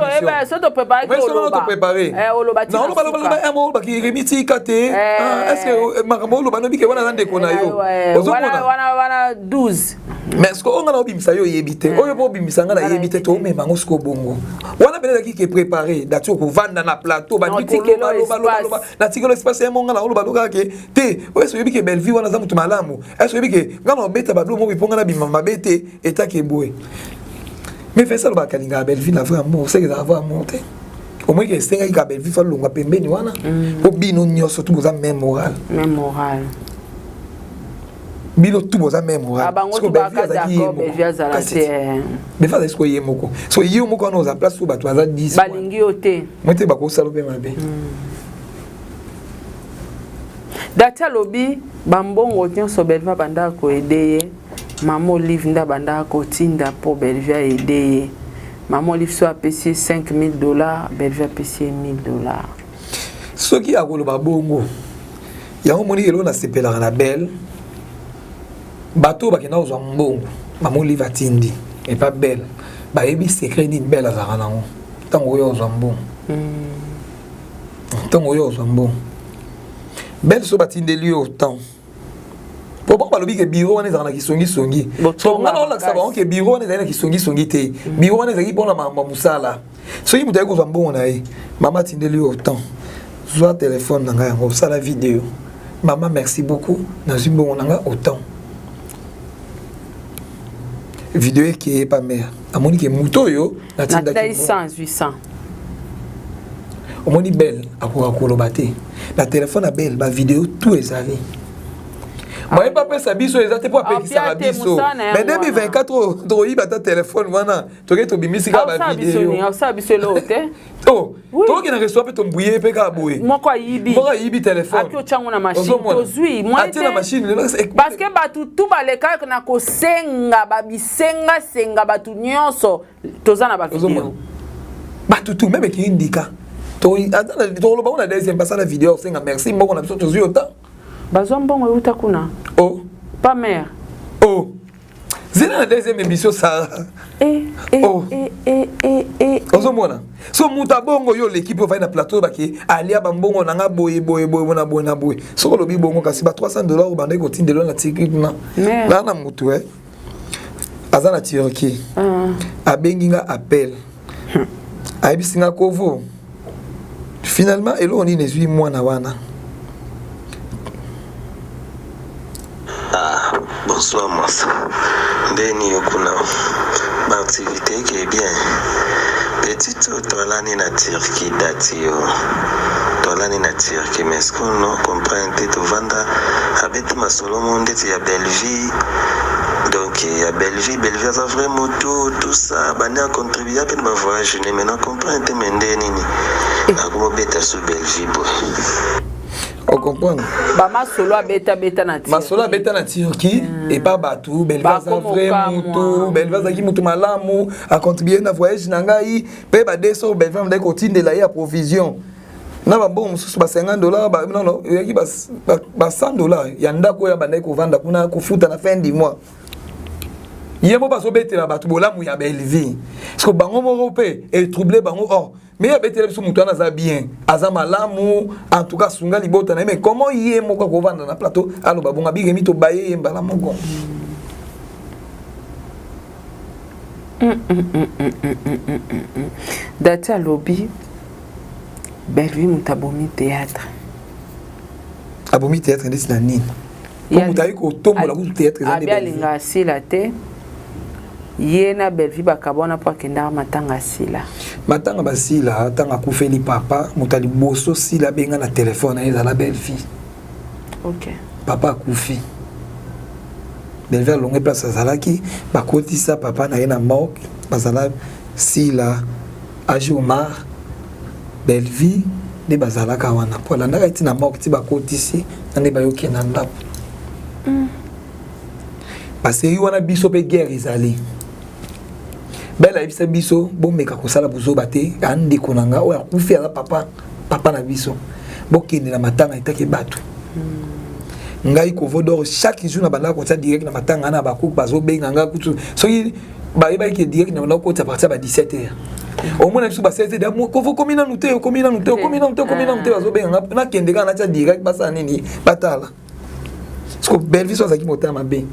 So topréparé. Topréparé, olobaki Remi tika te. Est ce que makambo oloba nobi ke wana aza ndeko na yo? Ozomona wana 12. Mais ce que oyo nga na obimisa yo oyebi te, oyo mpo obimisa nga nayebi te, toomema yango siko bongo. Wana pene ezalaki ke préparé. Dati okovanda na plateau, bandi kolobaloba, natikelo espace ya monga na oloba kaka ke te. Oyo ese oyebi ke Bellevie wana aza moto malamu, ese oyebi ke nga na obeta bablo moko mpo nga na bima mabe te, etaki eboye. Mais Vincent alobaka alingaka Bellevie na vrai amour, seke ezala vrai amour te. Omoi ke esengaki ka Bellevie fa longwa pembeni wana, po bino nyonso tu boza même moral. Même moral. Bino tout boza même moral. Ah, bango tout baka d'accord, Bellevue azala te. Bellevue azali sikoyo ye moko. So ye moko wana oza place oyo bato baza 10. Balingi yo te. Moi te bakosala mpe mabe. Dati alobi bambongo nyonso Bellevue abandaka koede ye, mama Olive nde abandaka kotinda mpo Bellevue aede ye. Mama Olive so apesi ye 5000 $, Bellevue apesi ye 1000 $. Soki akoloba bongo, yango moni eloko nasepelaka na Belle, bato oyo bakenda kozwa mbongo, mama Olive atindi epa Belle, bayebi secret nini Belle azalaka nango ntango oyo ozwa mbongo. Ntango oyo ozwa mbongo, Belle so batindeli yo temps po bango balobi ke bureau wana ezalaka na kisongisongi. So nga naolakisa bango ke bureau wana ezali na kisongisongi te. Bureau wana ezalaki mpona makambo ya mosala. Soki moto ayi kozwa mbongo na ye, mama atindeli yo temps, zwa telefone na ngai yango, osala video: "Mama, merci beaucoup, nazwi mbongo na ngai autant." Video ekeye pa mare, amoni ke moto oyo natindaki 100 800. Omoni, Belle akoka koloba te. Na telefone ya Belle, bavideo tout ezali. Moye bapesa biso eza te mpo apekisaka biso. Mais 2024 oyo tokoyiba ata telefone wana, toke tobimisi kaka bavideo. Osala biso eloko te. Oh, tokoki na restaurant mpe tombuye mpe kaka boye. Moko ayibi. Moko ayibi telefone. Aki otyango na machine, tozwi. Atie na machine. Parce que bato tu balekaka na kosenga, babisengasenga, bato nyonso toza na bavideo. Bato tu, même ekei ndika, tokoloba ngo na deuxième, basala video osenga merci, mbongo na biso tozwi ota. Bazwa mbongo euta kuna. Oh. Pa mare. Oh, zela na deuxième émission, Sara. Eh, eh, oh. Eh, eh, eh, eh. Ozomona, so moto abongo yo oleki mpe ovai na plateau, bake alia bambongo na nga boye boye boye na boye na boye. Soki olobi bongo, kasi ba 300 $ oyo bandaki kotindela na Turquie kuna, naa na motu e aza na Turquie, abengi nga appel, ayebisi nga: "Kovo, finalement eloko nini ezwi mwana wana?" Ah, bonsoir Masa. Ndeni yo kuna baactivité eke bien? Petit oyo toalani na Turquie, dati yo toalani na Turquie, mais ce qu'on no comprendre te, tovanda abeti masolo mo ndeti ya Bellevie. Donc ya Bellevie, Bellevie aza vrai moto, tout ça, bandi acontribua mpe na bavoyage ne, mais na comprendre te, me nde nini akomobeta su Bellevie boye? Ocomprendre? Bamasolo abetabeta na Masolo abeta na Turquie epa bato, Bellevie aza vrai motu, Bellevie azalaki motu malamu, acontribue na voyage na ngai mpe badeso. Bellevie amandaki kotindela ye ya provision na bambongo mosusu ba 50 $, non, eyaki ba 100 $ ya ndako oyo abandaki kovanda kuna, kofuta na fin du mois. Ye mo bazobetela bato bolamu ya Bellevie, parce que bango moko mpe etrouble bango. Or mais abetela biso moto wana aza bien, aza malamu, en tout cas asunga libota na ye. Mais comment ye moko akovanda na plateau, aloba bongo, abikemi, tobaye ye mbala moko? Dati alobi Bellevue moto abomi théâtre. Abomi théâtre ndeti na nini? Po moto ayi kotombola kutu théâtre eza nde. Abi alinga asila te. Ye na Bellevue bakabwana mpo akendaka matanga asila. Matanga basila, ntango akufeli papa, moto ya liboso sila abenga na telefone na ye ezala Bellevue. Papa akufi, Bellevue alonge place azalaki, bakotisa papa na ye na morgue, bazala Sila, Age Omar, Bellevue nde bazalaka wana mpo alandaka ye ntina morgue ti bakotisi na nde bayoki na ndako. Baseri wana biso mpe guerre ezali. Bele ayebisa biso: "Bomeka kosala bozoba te, andeko na nga oyo akufi aza papa, papa na biso, bokende na matanga etake bato." Ngai Kovodor, chaque jour na bandaka kotia direct na matanga na bakuku, bazobenga nga kutu soki bayebaki ke direct na bandaka kota partir ya ba 17 heures. Omona biso ba 16 heures: "Kovo, okomi nanu te, okomi nanu te, okomi nanu te, okomi nanu te." Bazobenga nga, nakende kaka natia direct, basala nini, batala. Parce que Bellevue so azalaki motema mabe,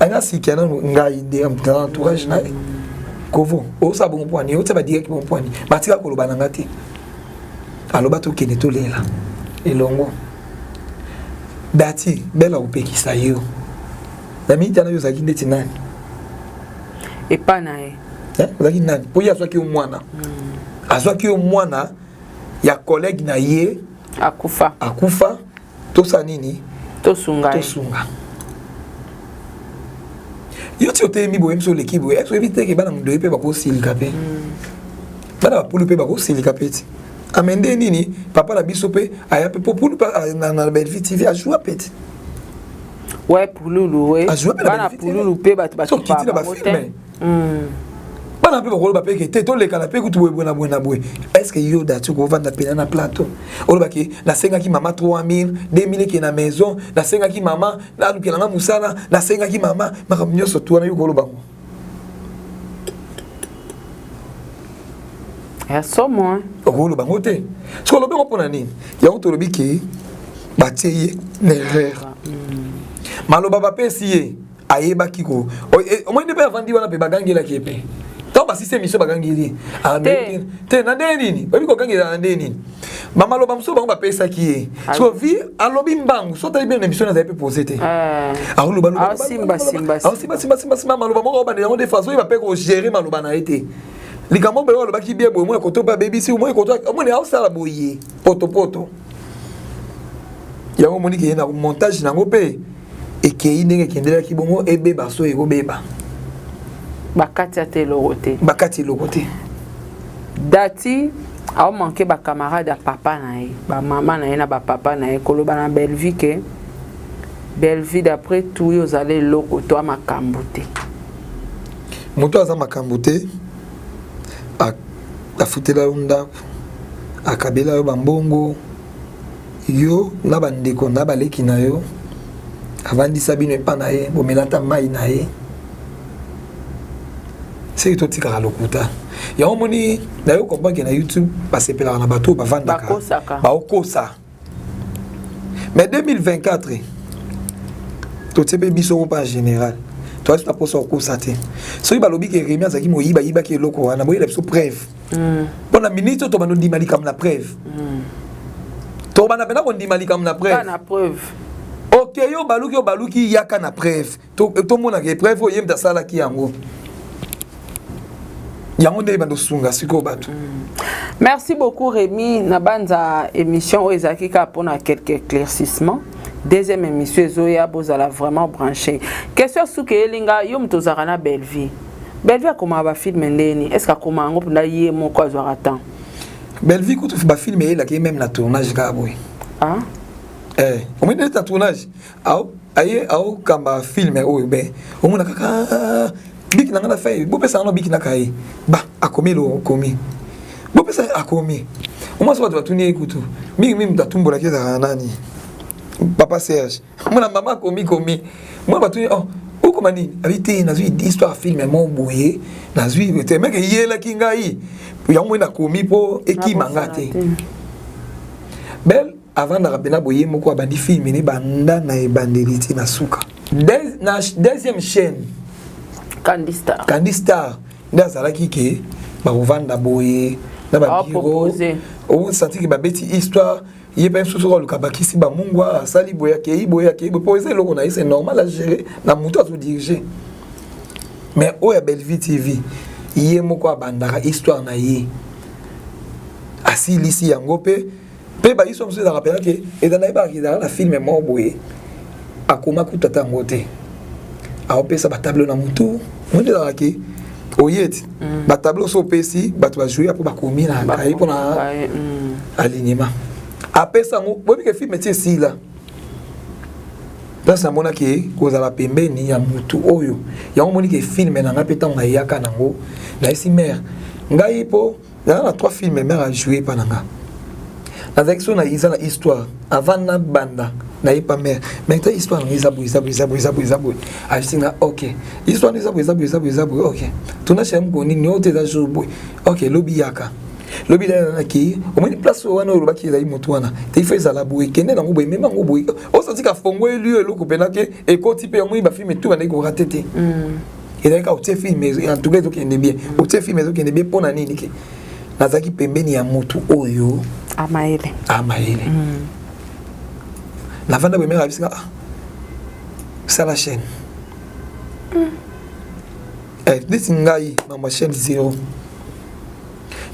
anga sikia nanu ngai nde na entourage na ye: "Kovo, osala bongo mpo ani? Otia badirect bongo mpo ani?" Batika koloba na nga te. Aloba tokende tolela elongo. Dati bela kopekisa yo na miniti wana, yo ozalaki ndeti nani? Epa na ye. Ozalaki nani? Mpo ye azwaki yo mwana, azwaki yo mwana ya collègue na ye. Akufa. Akufa, tosala nini? Tosunga. Tosunga. Yo ti otelemi boye, miso oleki boye, oyebi te ke bana mondoyi mpe bakosilika mpe, bana bapulu mpe bakosilika mpe ti ame nde nini. Papa na biso mpe aya mpe po pulu mpe na Bellevue TV ajoua mpe ti. Ouais, pululu, we. Ajoua mpe na bana Bellevue TV. Pululu mpe bato So okiti na bango te. bafilme, bana mpe bakoloba mpe ke te, tolekana mpe kutu boye boye na boye na boye. Est ce que yo dati okovanda pena na plateau, olobaki nasengaki mama 3000, 2000 eke na maison, nasengaki mama nalukelanga mosala, nasengaki mama makambo nyonso tu wana, yo koloba ngo? Ya somo, hein? Okoloba ngo te. Soki olobi yango, mpona nini? Yango tolobi ke batie ye na erreur. Maloba bapesi ye, ayebaki ko omoi nde mpe avandi wana mpe bagangelaki ye mpe. Ntango basisi émission, bagangeli ye. Ah, Te. Te, na ndenge nini? Oyebi kogangela na ndenge nini? Bamaloba mosusu bango bapesaki ye, so vi alobi mbangu. So otali bien na émission, nazali mpe pose te. Aoloba. Aosimba, simba, Aosimba, simba, simba, simba maloba moko, aobandela yango. Des fois azoyeba mpe kogérer maloba na ye te. Likambo boye alobaki bien boye, moi koto mpe abebisi, moi koto omoni aosala boye potopoto. Yango omoni ke na montage nango mpe ekei ndenge ekendelaki bongo, ebeba so ekobeba. Bakati ata eloko te. Bakati eloko te. Dati aomanke bacamarade ya papa na ye, bamama na ye na bapapa na ye, koloba na Bellevue ke Bellevue, d'après tout, oyo ozala eloko to makambo te. Moto aza makambo te, afutela yo ndako, akabela yo bambongo, yo na bandeko na baleki na yo, avandisa bino epa na ye, bomela ata mai na ye. Seki totikaka lokuta. Yango omoni nayo comprendre ke na YouTube basepelaka na bato oyo bavandaka Bakosaka. Baokosa. Mais 2024 totie mpe biso mpo en général toyasi na mposa kokosa te. Soki balobi ke Remi azalaki moyibi, ayibaki eloko wana, boyela biso preuve. Mpo na minute oyo tobanda ondima likambo na preuve, tobanda mpena kondima likambo na Kaka preuve. Na preuve. Ok, yo baluki, yo baluki, yaka na preuve. Tomonaka preuve oyo ye moto asalaki yango. Yango nde ebanda osunga sikoyo bato. Merci beaucoup Rémi. Na banza émission oyo ezalaki kaka mpona quelques éclaircissements. Deuxième émission ezoya, bozala vraiment branché. Question suki eyelinga yo, moto ozalaka na Bellevue. Bellevue akomaka bafilme ndeni? Est ce que akoma yango mpenza ye moko, azwaka temps? Bellevue kutu bafilme eyelaki ye même na tournage kaka boye. Ah? Eh, omoni neti na tournage aye aokamba filme oyo, be omona kaka ah, biki na nga na fai, bopesa nga biki na kaye, ba akomi eloko, okomi, bopesa, akomi. Omwa so bato batuni ye kutu mingi mingi, moto atumbolaki ezalaka nani? Papa Serge. Omona mama akomi komi, mwa batuni: "Oh, okoma nini?" Abi te, nazwi histoire filme mo boye, nazwi te meke eyelaki ngai yango moi nakomi mpo ekima nga te. Bel avandaka mpena boye moko, abandi filme ne banda na ebandeli ti na suka. Na deuxième chaîne. Candy Star. Candy Star nde azalaki ke bakovanda boye na babureau, osanti ke babeti histoire, ye mpe mosusu aluka bakisi bamungwa, asali boye, akei boye, akei boye, mpo eza eloko na ye, c'est normal agérer na moto azodirige. Mais oyo ya Bellevue TV, ye moko abandaka histoire na ye, asilisi yango mpe. Mpe bahistoire mosusu ezalaka mpenza ke eza nayebaka ezalaka na filme moko boye, akoma kutu ata yango te, aopesa batableau na motu. Mondi ezalaka ke oye ti batableau so opesi bato bajoue mpo bakomi na kaye mpona alignement, apesa yango. Boyebi ke filme ti esila, place namonaki kozala pembeni ya mutu oyo. Yango omoni ke filme na ngai mpe, ntango nayaka nango, nayesi mare ngai mpo naza na trois filme mare ajoue epa na nga. Nazalaki so na eza na histoire avant nabanda, nayepa mare mais ta histoire nango eza boye, eza boye, eza boye, eza boye, eza boye. Ayesi nga: "Ok, histoire eza boye, eza boye, eza boye, eza boye. Ok, tournage ya mokolo nini oyo te? Eza jour boye. Ok, lobi yaka." Lobi nakei, omoni place oyo wana olobaki ezali motu wana te, ifo ezala boye, kende nango boye, mema yango boye. Osantika fongweli yo eloko mpena ke ekoti mpe. Omoni bafilme tu bandaki korate te. Ezalaki kaka otie filme, en tout cas ezokende bien, otie filme ezokende bien. Mpo na nini? Ke nazalaki pembeni ya motu oyo amayele. Amayele. Navanda boye, mare abisika: "Ah, sala chaîne." Neti ngai mama chaîne zéro,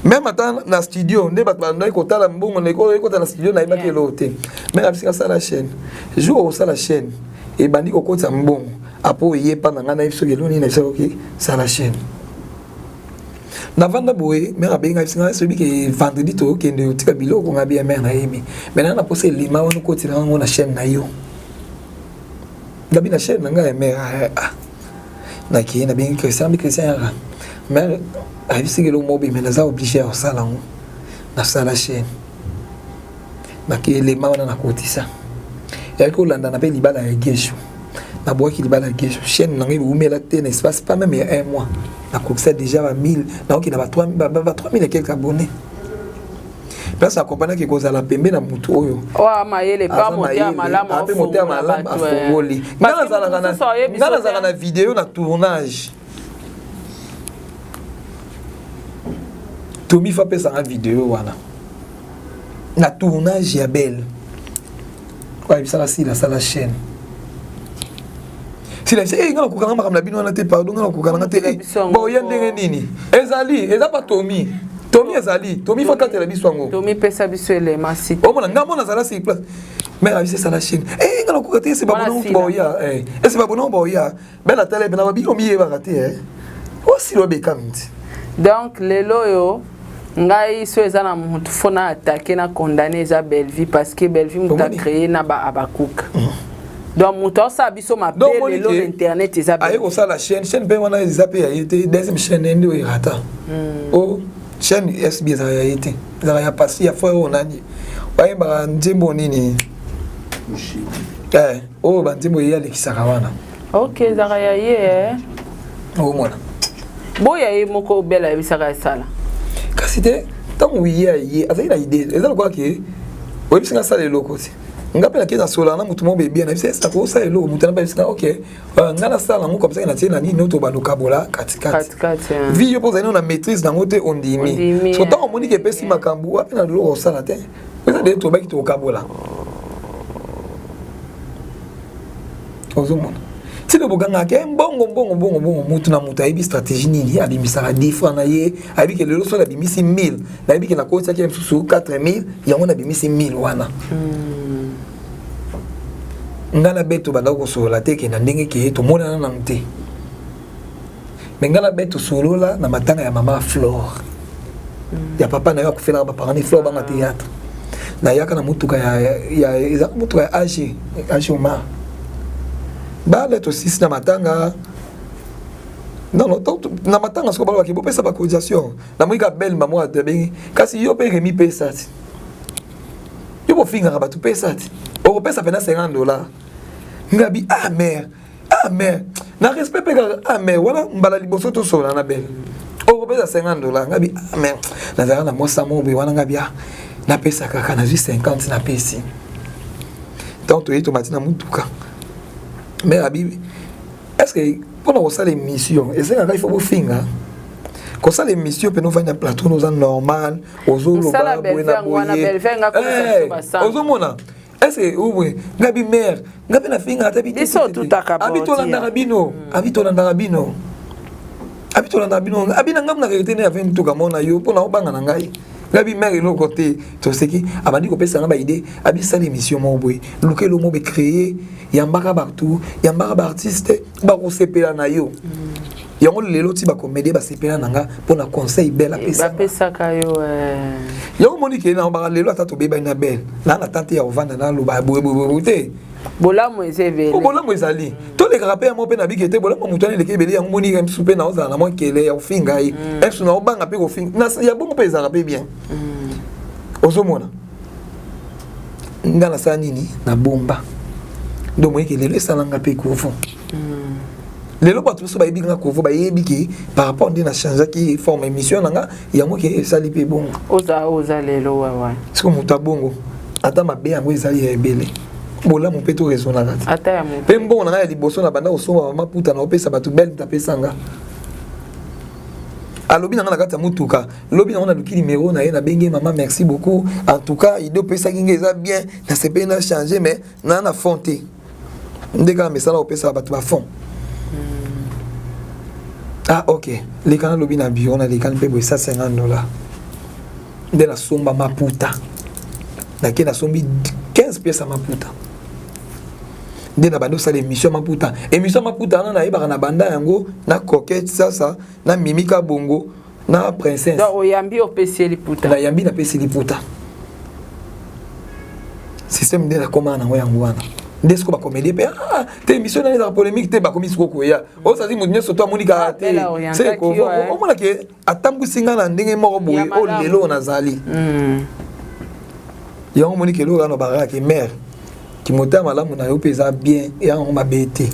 même ata na studio nde bato bandaki kotala mbongo ekota na studio, nayebaki eloko te. Mais nabisika: "Sala chaîne." Jour okosala chaîne, ebandi kokotisa mbongo. Apo eye epa na ngai, nayebi soki eloni na biso oki sala chaîne. Navanda boye, mère abengi ngai, biso ngai soki ke vendredi tokende otika biloko. Ngai bien, mère, nayebi, mais nanga na posa elima wana okotela yango na chaîne na yo. Ngabi na chaîne na ngai ya mère. Ah, nakei, nabengi Christian, bi Christian yaka, mère ayebisiki eloko moko boye, mais naza obligé ya kosala yango. Nasala chaîne, nake elema wana nakotisa, eyaki kolandana mpe libala ya Gesho. Nabwaki libala ya Gesho, chaîne na ngai eumela te, na espace pas même ya un mois nakokisa déjà ba 1000, naoki na ba 3000 et quelques abonnés. Place akomprenaki kozala pembe na motu oyo mayele mpe motema malamu, afongoli. Nga nazalaka na video na tournage, Tomi fa apesanga video wana na tournage ya Belle oyo ayebisaka Sila asala chaîne. Sila bisa nga nakokanga makambo na bino wana te, pardon, nga nakokanga te. Boya ndenge nini? Ezali eza pa Tomi, Tomi ezali Tomi fa katela biso yango. Tomi, pesa biso elema si. Omona nga mona azala sur place, mais abisa esala chaîne, nga nakoka te, ese babona baoya, ese babona baoya bela tala ebe na babi omiyebaka te, osila obekami ti. Donc lelo oyo ngai so eza na motu fo na attaquer, na condamner, eza Bellevie, parce que Bellevie moto acréé na ba Abakuka. Donc moto aosala biso mabe lelo na internet eza aye kosala chaîne, chaîne mpe wana eza mpe ya ye te. Deuxième chaîne nde oyo erata o chaîne SB ezalaka ya ye te, ezalaka ya pasi ya frère oyo nani bayembaka nzembo nini, oyo banzembo ye alekisaka wana. Ok, ezalaka ya ye. Omona. Boya ye moko obela ayebisaka esala. Kasi te, ntango ye aye azali na idée, eza lokola ke oyebisi nga asala eloko te, nga mpe nakei nasola na motu moko bebia na biso, esaka osala eloko, motu na bayebisi nga ok, nga nasala yango comme ça, natie na nini oyo tobanda okabola katikati. Vi yo mpo ozali na maîtrise nango te, ondimi. So ntango omoni ke epesi makambo wapi na eloko osala te, eza de tobaki tokabola. Ozomona ntina bokangaka mbongo mbongo mbongo mbongo, mutu na moto ayebi stratégie nini abimisaka 10 francs na ye, ayebi ke lelo soki abimisi 1000, nayebi ke nakotisaki ye mosusu 4000, yango nabimisi 1000 wana. Nga na be tobanda kosolola te ke na ndenge ke tomonana nanu te, me nga na be tosolola na matanga ya mama Flore ya papa na yo akufelaka, baparent Flore banga théâtre. Nayaka na motuka ya eza motuka ya ag ag Omar bale, tosisi na matanga. Non, non, na matanga soko balobaki bopesa bacotisation, namoni ka belle mamo abengi, kasi yo mpe Remi pesa ti, yo bofingaka bato, pesa ti, okopesa mpena 50 $. Ngabi ah mère, ah mère, na respect mpe kaka, ah mère, wana mbala liboso tosola na belle, okopesa 50 $. Ngabi ah mère, nazalaka na mwasa moko boye wana. Ngabi ah, napesa kaka, nazwi 50, napesi. Ntango toyei, tomati na mutuka, mère abi est ce que mpona kosala émission esengaka il faut bofinga? Kosala émission mpena ovandi na plateau, oza normal, ozoloba boye na boye, ozomona est ce que oboye. Ngabi mère, nga mpe nafinga ata. Abi tolandaka bino, abi tolandaka bino, abi tolandaka bino, abi na ngai na te ne ave mutuka mona yo mpona obanga na ngai. Ngabi mère, eloko te, toseki. Abandi kopesa nga baidée, abi sala émission moko boye, luka eloko moko becréer, yambaka bato, yambaka baartiste, bakosepela na yo. Yango lelo ti bacomédien basepela na nga mpona conseil belle apesaka yo. Yango moni ke na baka lelo ata tobebani na belle naa na tante ya kovanda naloba boyeboyeboye te. Bolamu eza ebele. Bolamu ezali, tolekaka mpe yango mpe na bike te. Bolamu motu wana eleki ebele. Yango moni mosusu mpe naozala na mwa kele ya kofinga ye, mosusu naobanga mpe kofinga ya bongo mpe ezalaka mpe bien. Ozomona nga nasala nini na bomba donc moyeke lelo esalanga mpe kovo. Lelo bato mosusu bayebi nga kovo, bayebi ke par rapport nde na changeaki forme émission na nga, yango ke esali mpe bongo. Oza oza lelo wawa. Siko moto abongo ata mabe yango ezali ya ebele, bolamu mpe to raisonnaka te. Mpe mbongo na ngai ya liboso na banda kosomba maputa na opesa bato, bele moto apesa nga, alobi na nga na kati ya motuka lobi nango, naluki nimero na ye, nabengi: mama, merci beaucoup, en tout cas idée opesaki nga eza bien, nasepeli na change, mais naa na fond te, nde kaka misala opesaka bato bafond. Ah ok, leka nalobi na bureau, nalekani mpe boye 150 $ nde nasomba maputa. Nake nasombi 15 pièces ya maputa. Nde na bandi osala émission maputa. Émission maputa wana nayebaka na banda yango na Coquette Sasa, na Mimika Bongo, na Princesse. Donc oyambi, opesi ye liputa. Nayambi, napesi liputa. Système nde nakómaa nango yango wana. Nde siko bacomédie mpe, ah, te, émission nani ezaka polémique te, bakomi siko koya. Osasi moto nyonso to amoni kaka te. Omonake atambwisi nga na ndenge moko boye oyo lelo nazali. Yango omoni ke eloko wana bakakaki mare kimotema malamu na yo mpe eza bien, yango mabe te.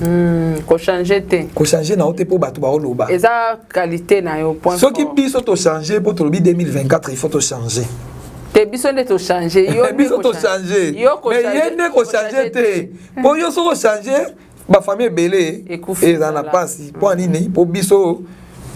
Kochange te. Kochange na yo te mpo bato baoloba. Eza qualité na yo, point. Soki biso tochange mpo tolobi 2024 il faut tochange. Te, biso nde tochange. Biso tochange, mais ye nde kochange te, mpo yo soki ochange, bafamille ebele eza na mpasi. Mpo anini? Mpo biso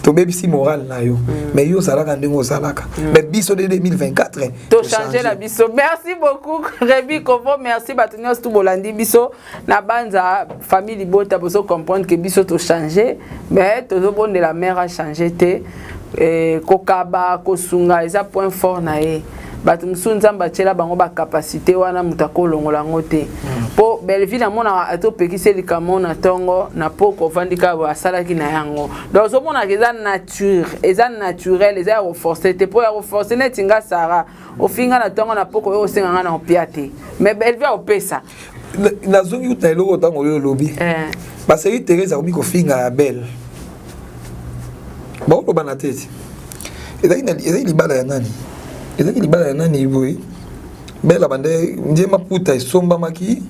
tobebisi morale na yo. Mais yo ozalaka ndenge ozalaka, mais biso de 2024 tochange na biso. Merci beaucoup, Rémi Kovo. Merci bato nyonso tu bolandi biso na banza famille libota. Bozo comprendre ke biso tochange, mais tozobondela mare achange te. Kokaba, kosunga eza point fort na ye. Bato mosusu Nzambe atiela bango bacapacité wana, moto akolongola yango te. Mpo Belleville amonaka ata opekisi likambo na ntongo na poko, ovandi kaka, asalaki na yango. Donc ozomonaka eza nature, eza naturel, eza ya koforce te. Mpo ya koforce neti nga Sara, ofinga na ntongo na poko, oyo osenga nga na opia te, mais Belleville opesa. Nazongi kuta eloko ntango oyo olobi. Baseki Therese akomi kofinga ya Belle, baoloba na te ti ezalaki libala ya nani, ezalaki libala ya nani boye. Bela bande nde maputa esombamaki,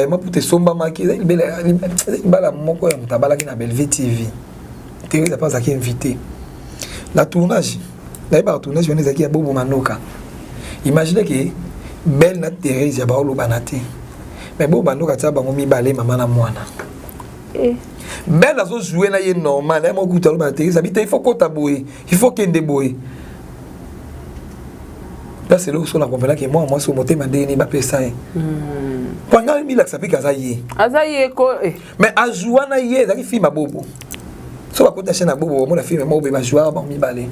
maputa esombamaki. Ezalaki libala moko ya moto abalaki na Bellevue TV. Therese mpe azalaki invité na tournage. Nayebaka tournage wana ezalaki ya Bobo Manoka. Imagine ke Belle na Therese ya baolobana te, mais Bobo Manoka tia bango mibale, mama na mwana. Belle azojoue na ye normal, ye moko kuta aloba na Therese abi te, il faut kota boye, il faut kende boye. Place eloko so na comprenaki mwana mwasi motema ndenge nini bapesa ye, mpo ngai milakisa mpe aza ye. Aza ye ko. Mais ajoua na ye, ezalaki film ya Bobo. So bakota chaîne ya Bobo, bamona film moko boye, bajouaka bango mibale.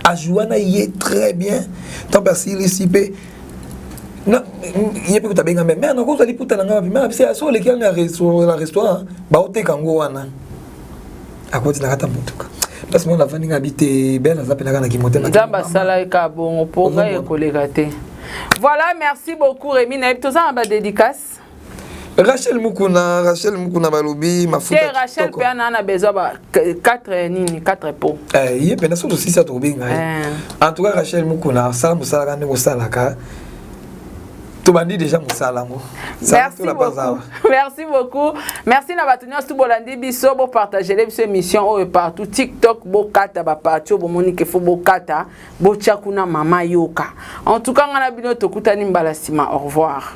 Ajoua na ye très bien. Ntango mpe asilisi mpe ye mpe kuta abenga me mare, nakozwa liputa na ngai wapi? Mare abisi so oleki wana na restaurant, baoteka yango wana. Akoti na kati ya motuka, place moko navandi, ngai abi te, Bele aza mpenaka na kimotema. Nzambe asalaki kaka bongo mpo ngai ekoleka te. Voilà, merci beaucoup, Rémi. Nayebi toza na badédicace. Rachel Mukuna, Rachel Mukuna, balobi mafuta. Te, Rachel mpe ana na besoin ba 4 nini, 4 po. Ye mpena so tosisi tokobenga ye. En tout cas, Rachel Mukuna asala mosalaka ndenge osalaka. Tobandi déjà mosala yango. Merci beaucoup, merci beaucoup. Merci na bato nyonso bolandi biso. Bopartagele biso émission oyo partout, TikTok, bokata baparti oyo bomoni ke fo bokata, botya kuna mama yoka. En tout cas, nga na bino tokutani mbala nsima. Au revoir.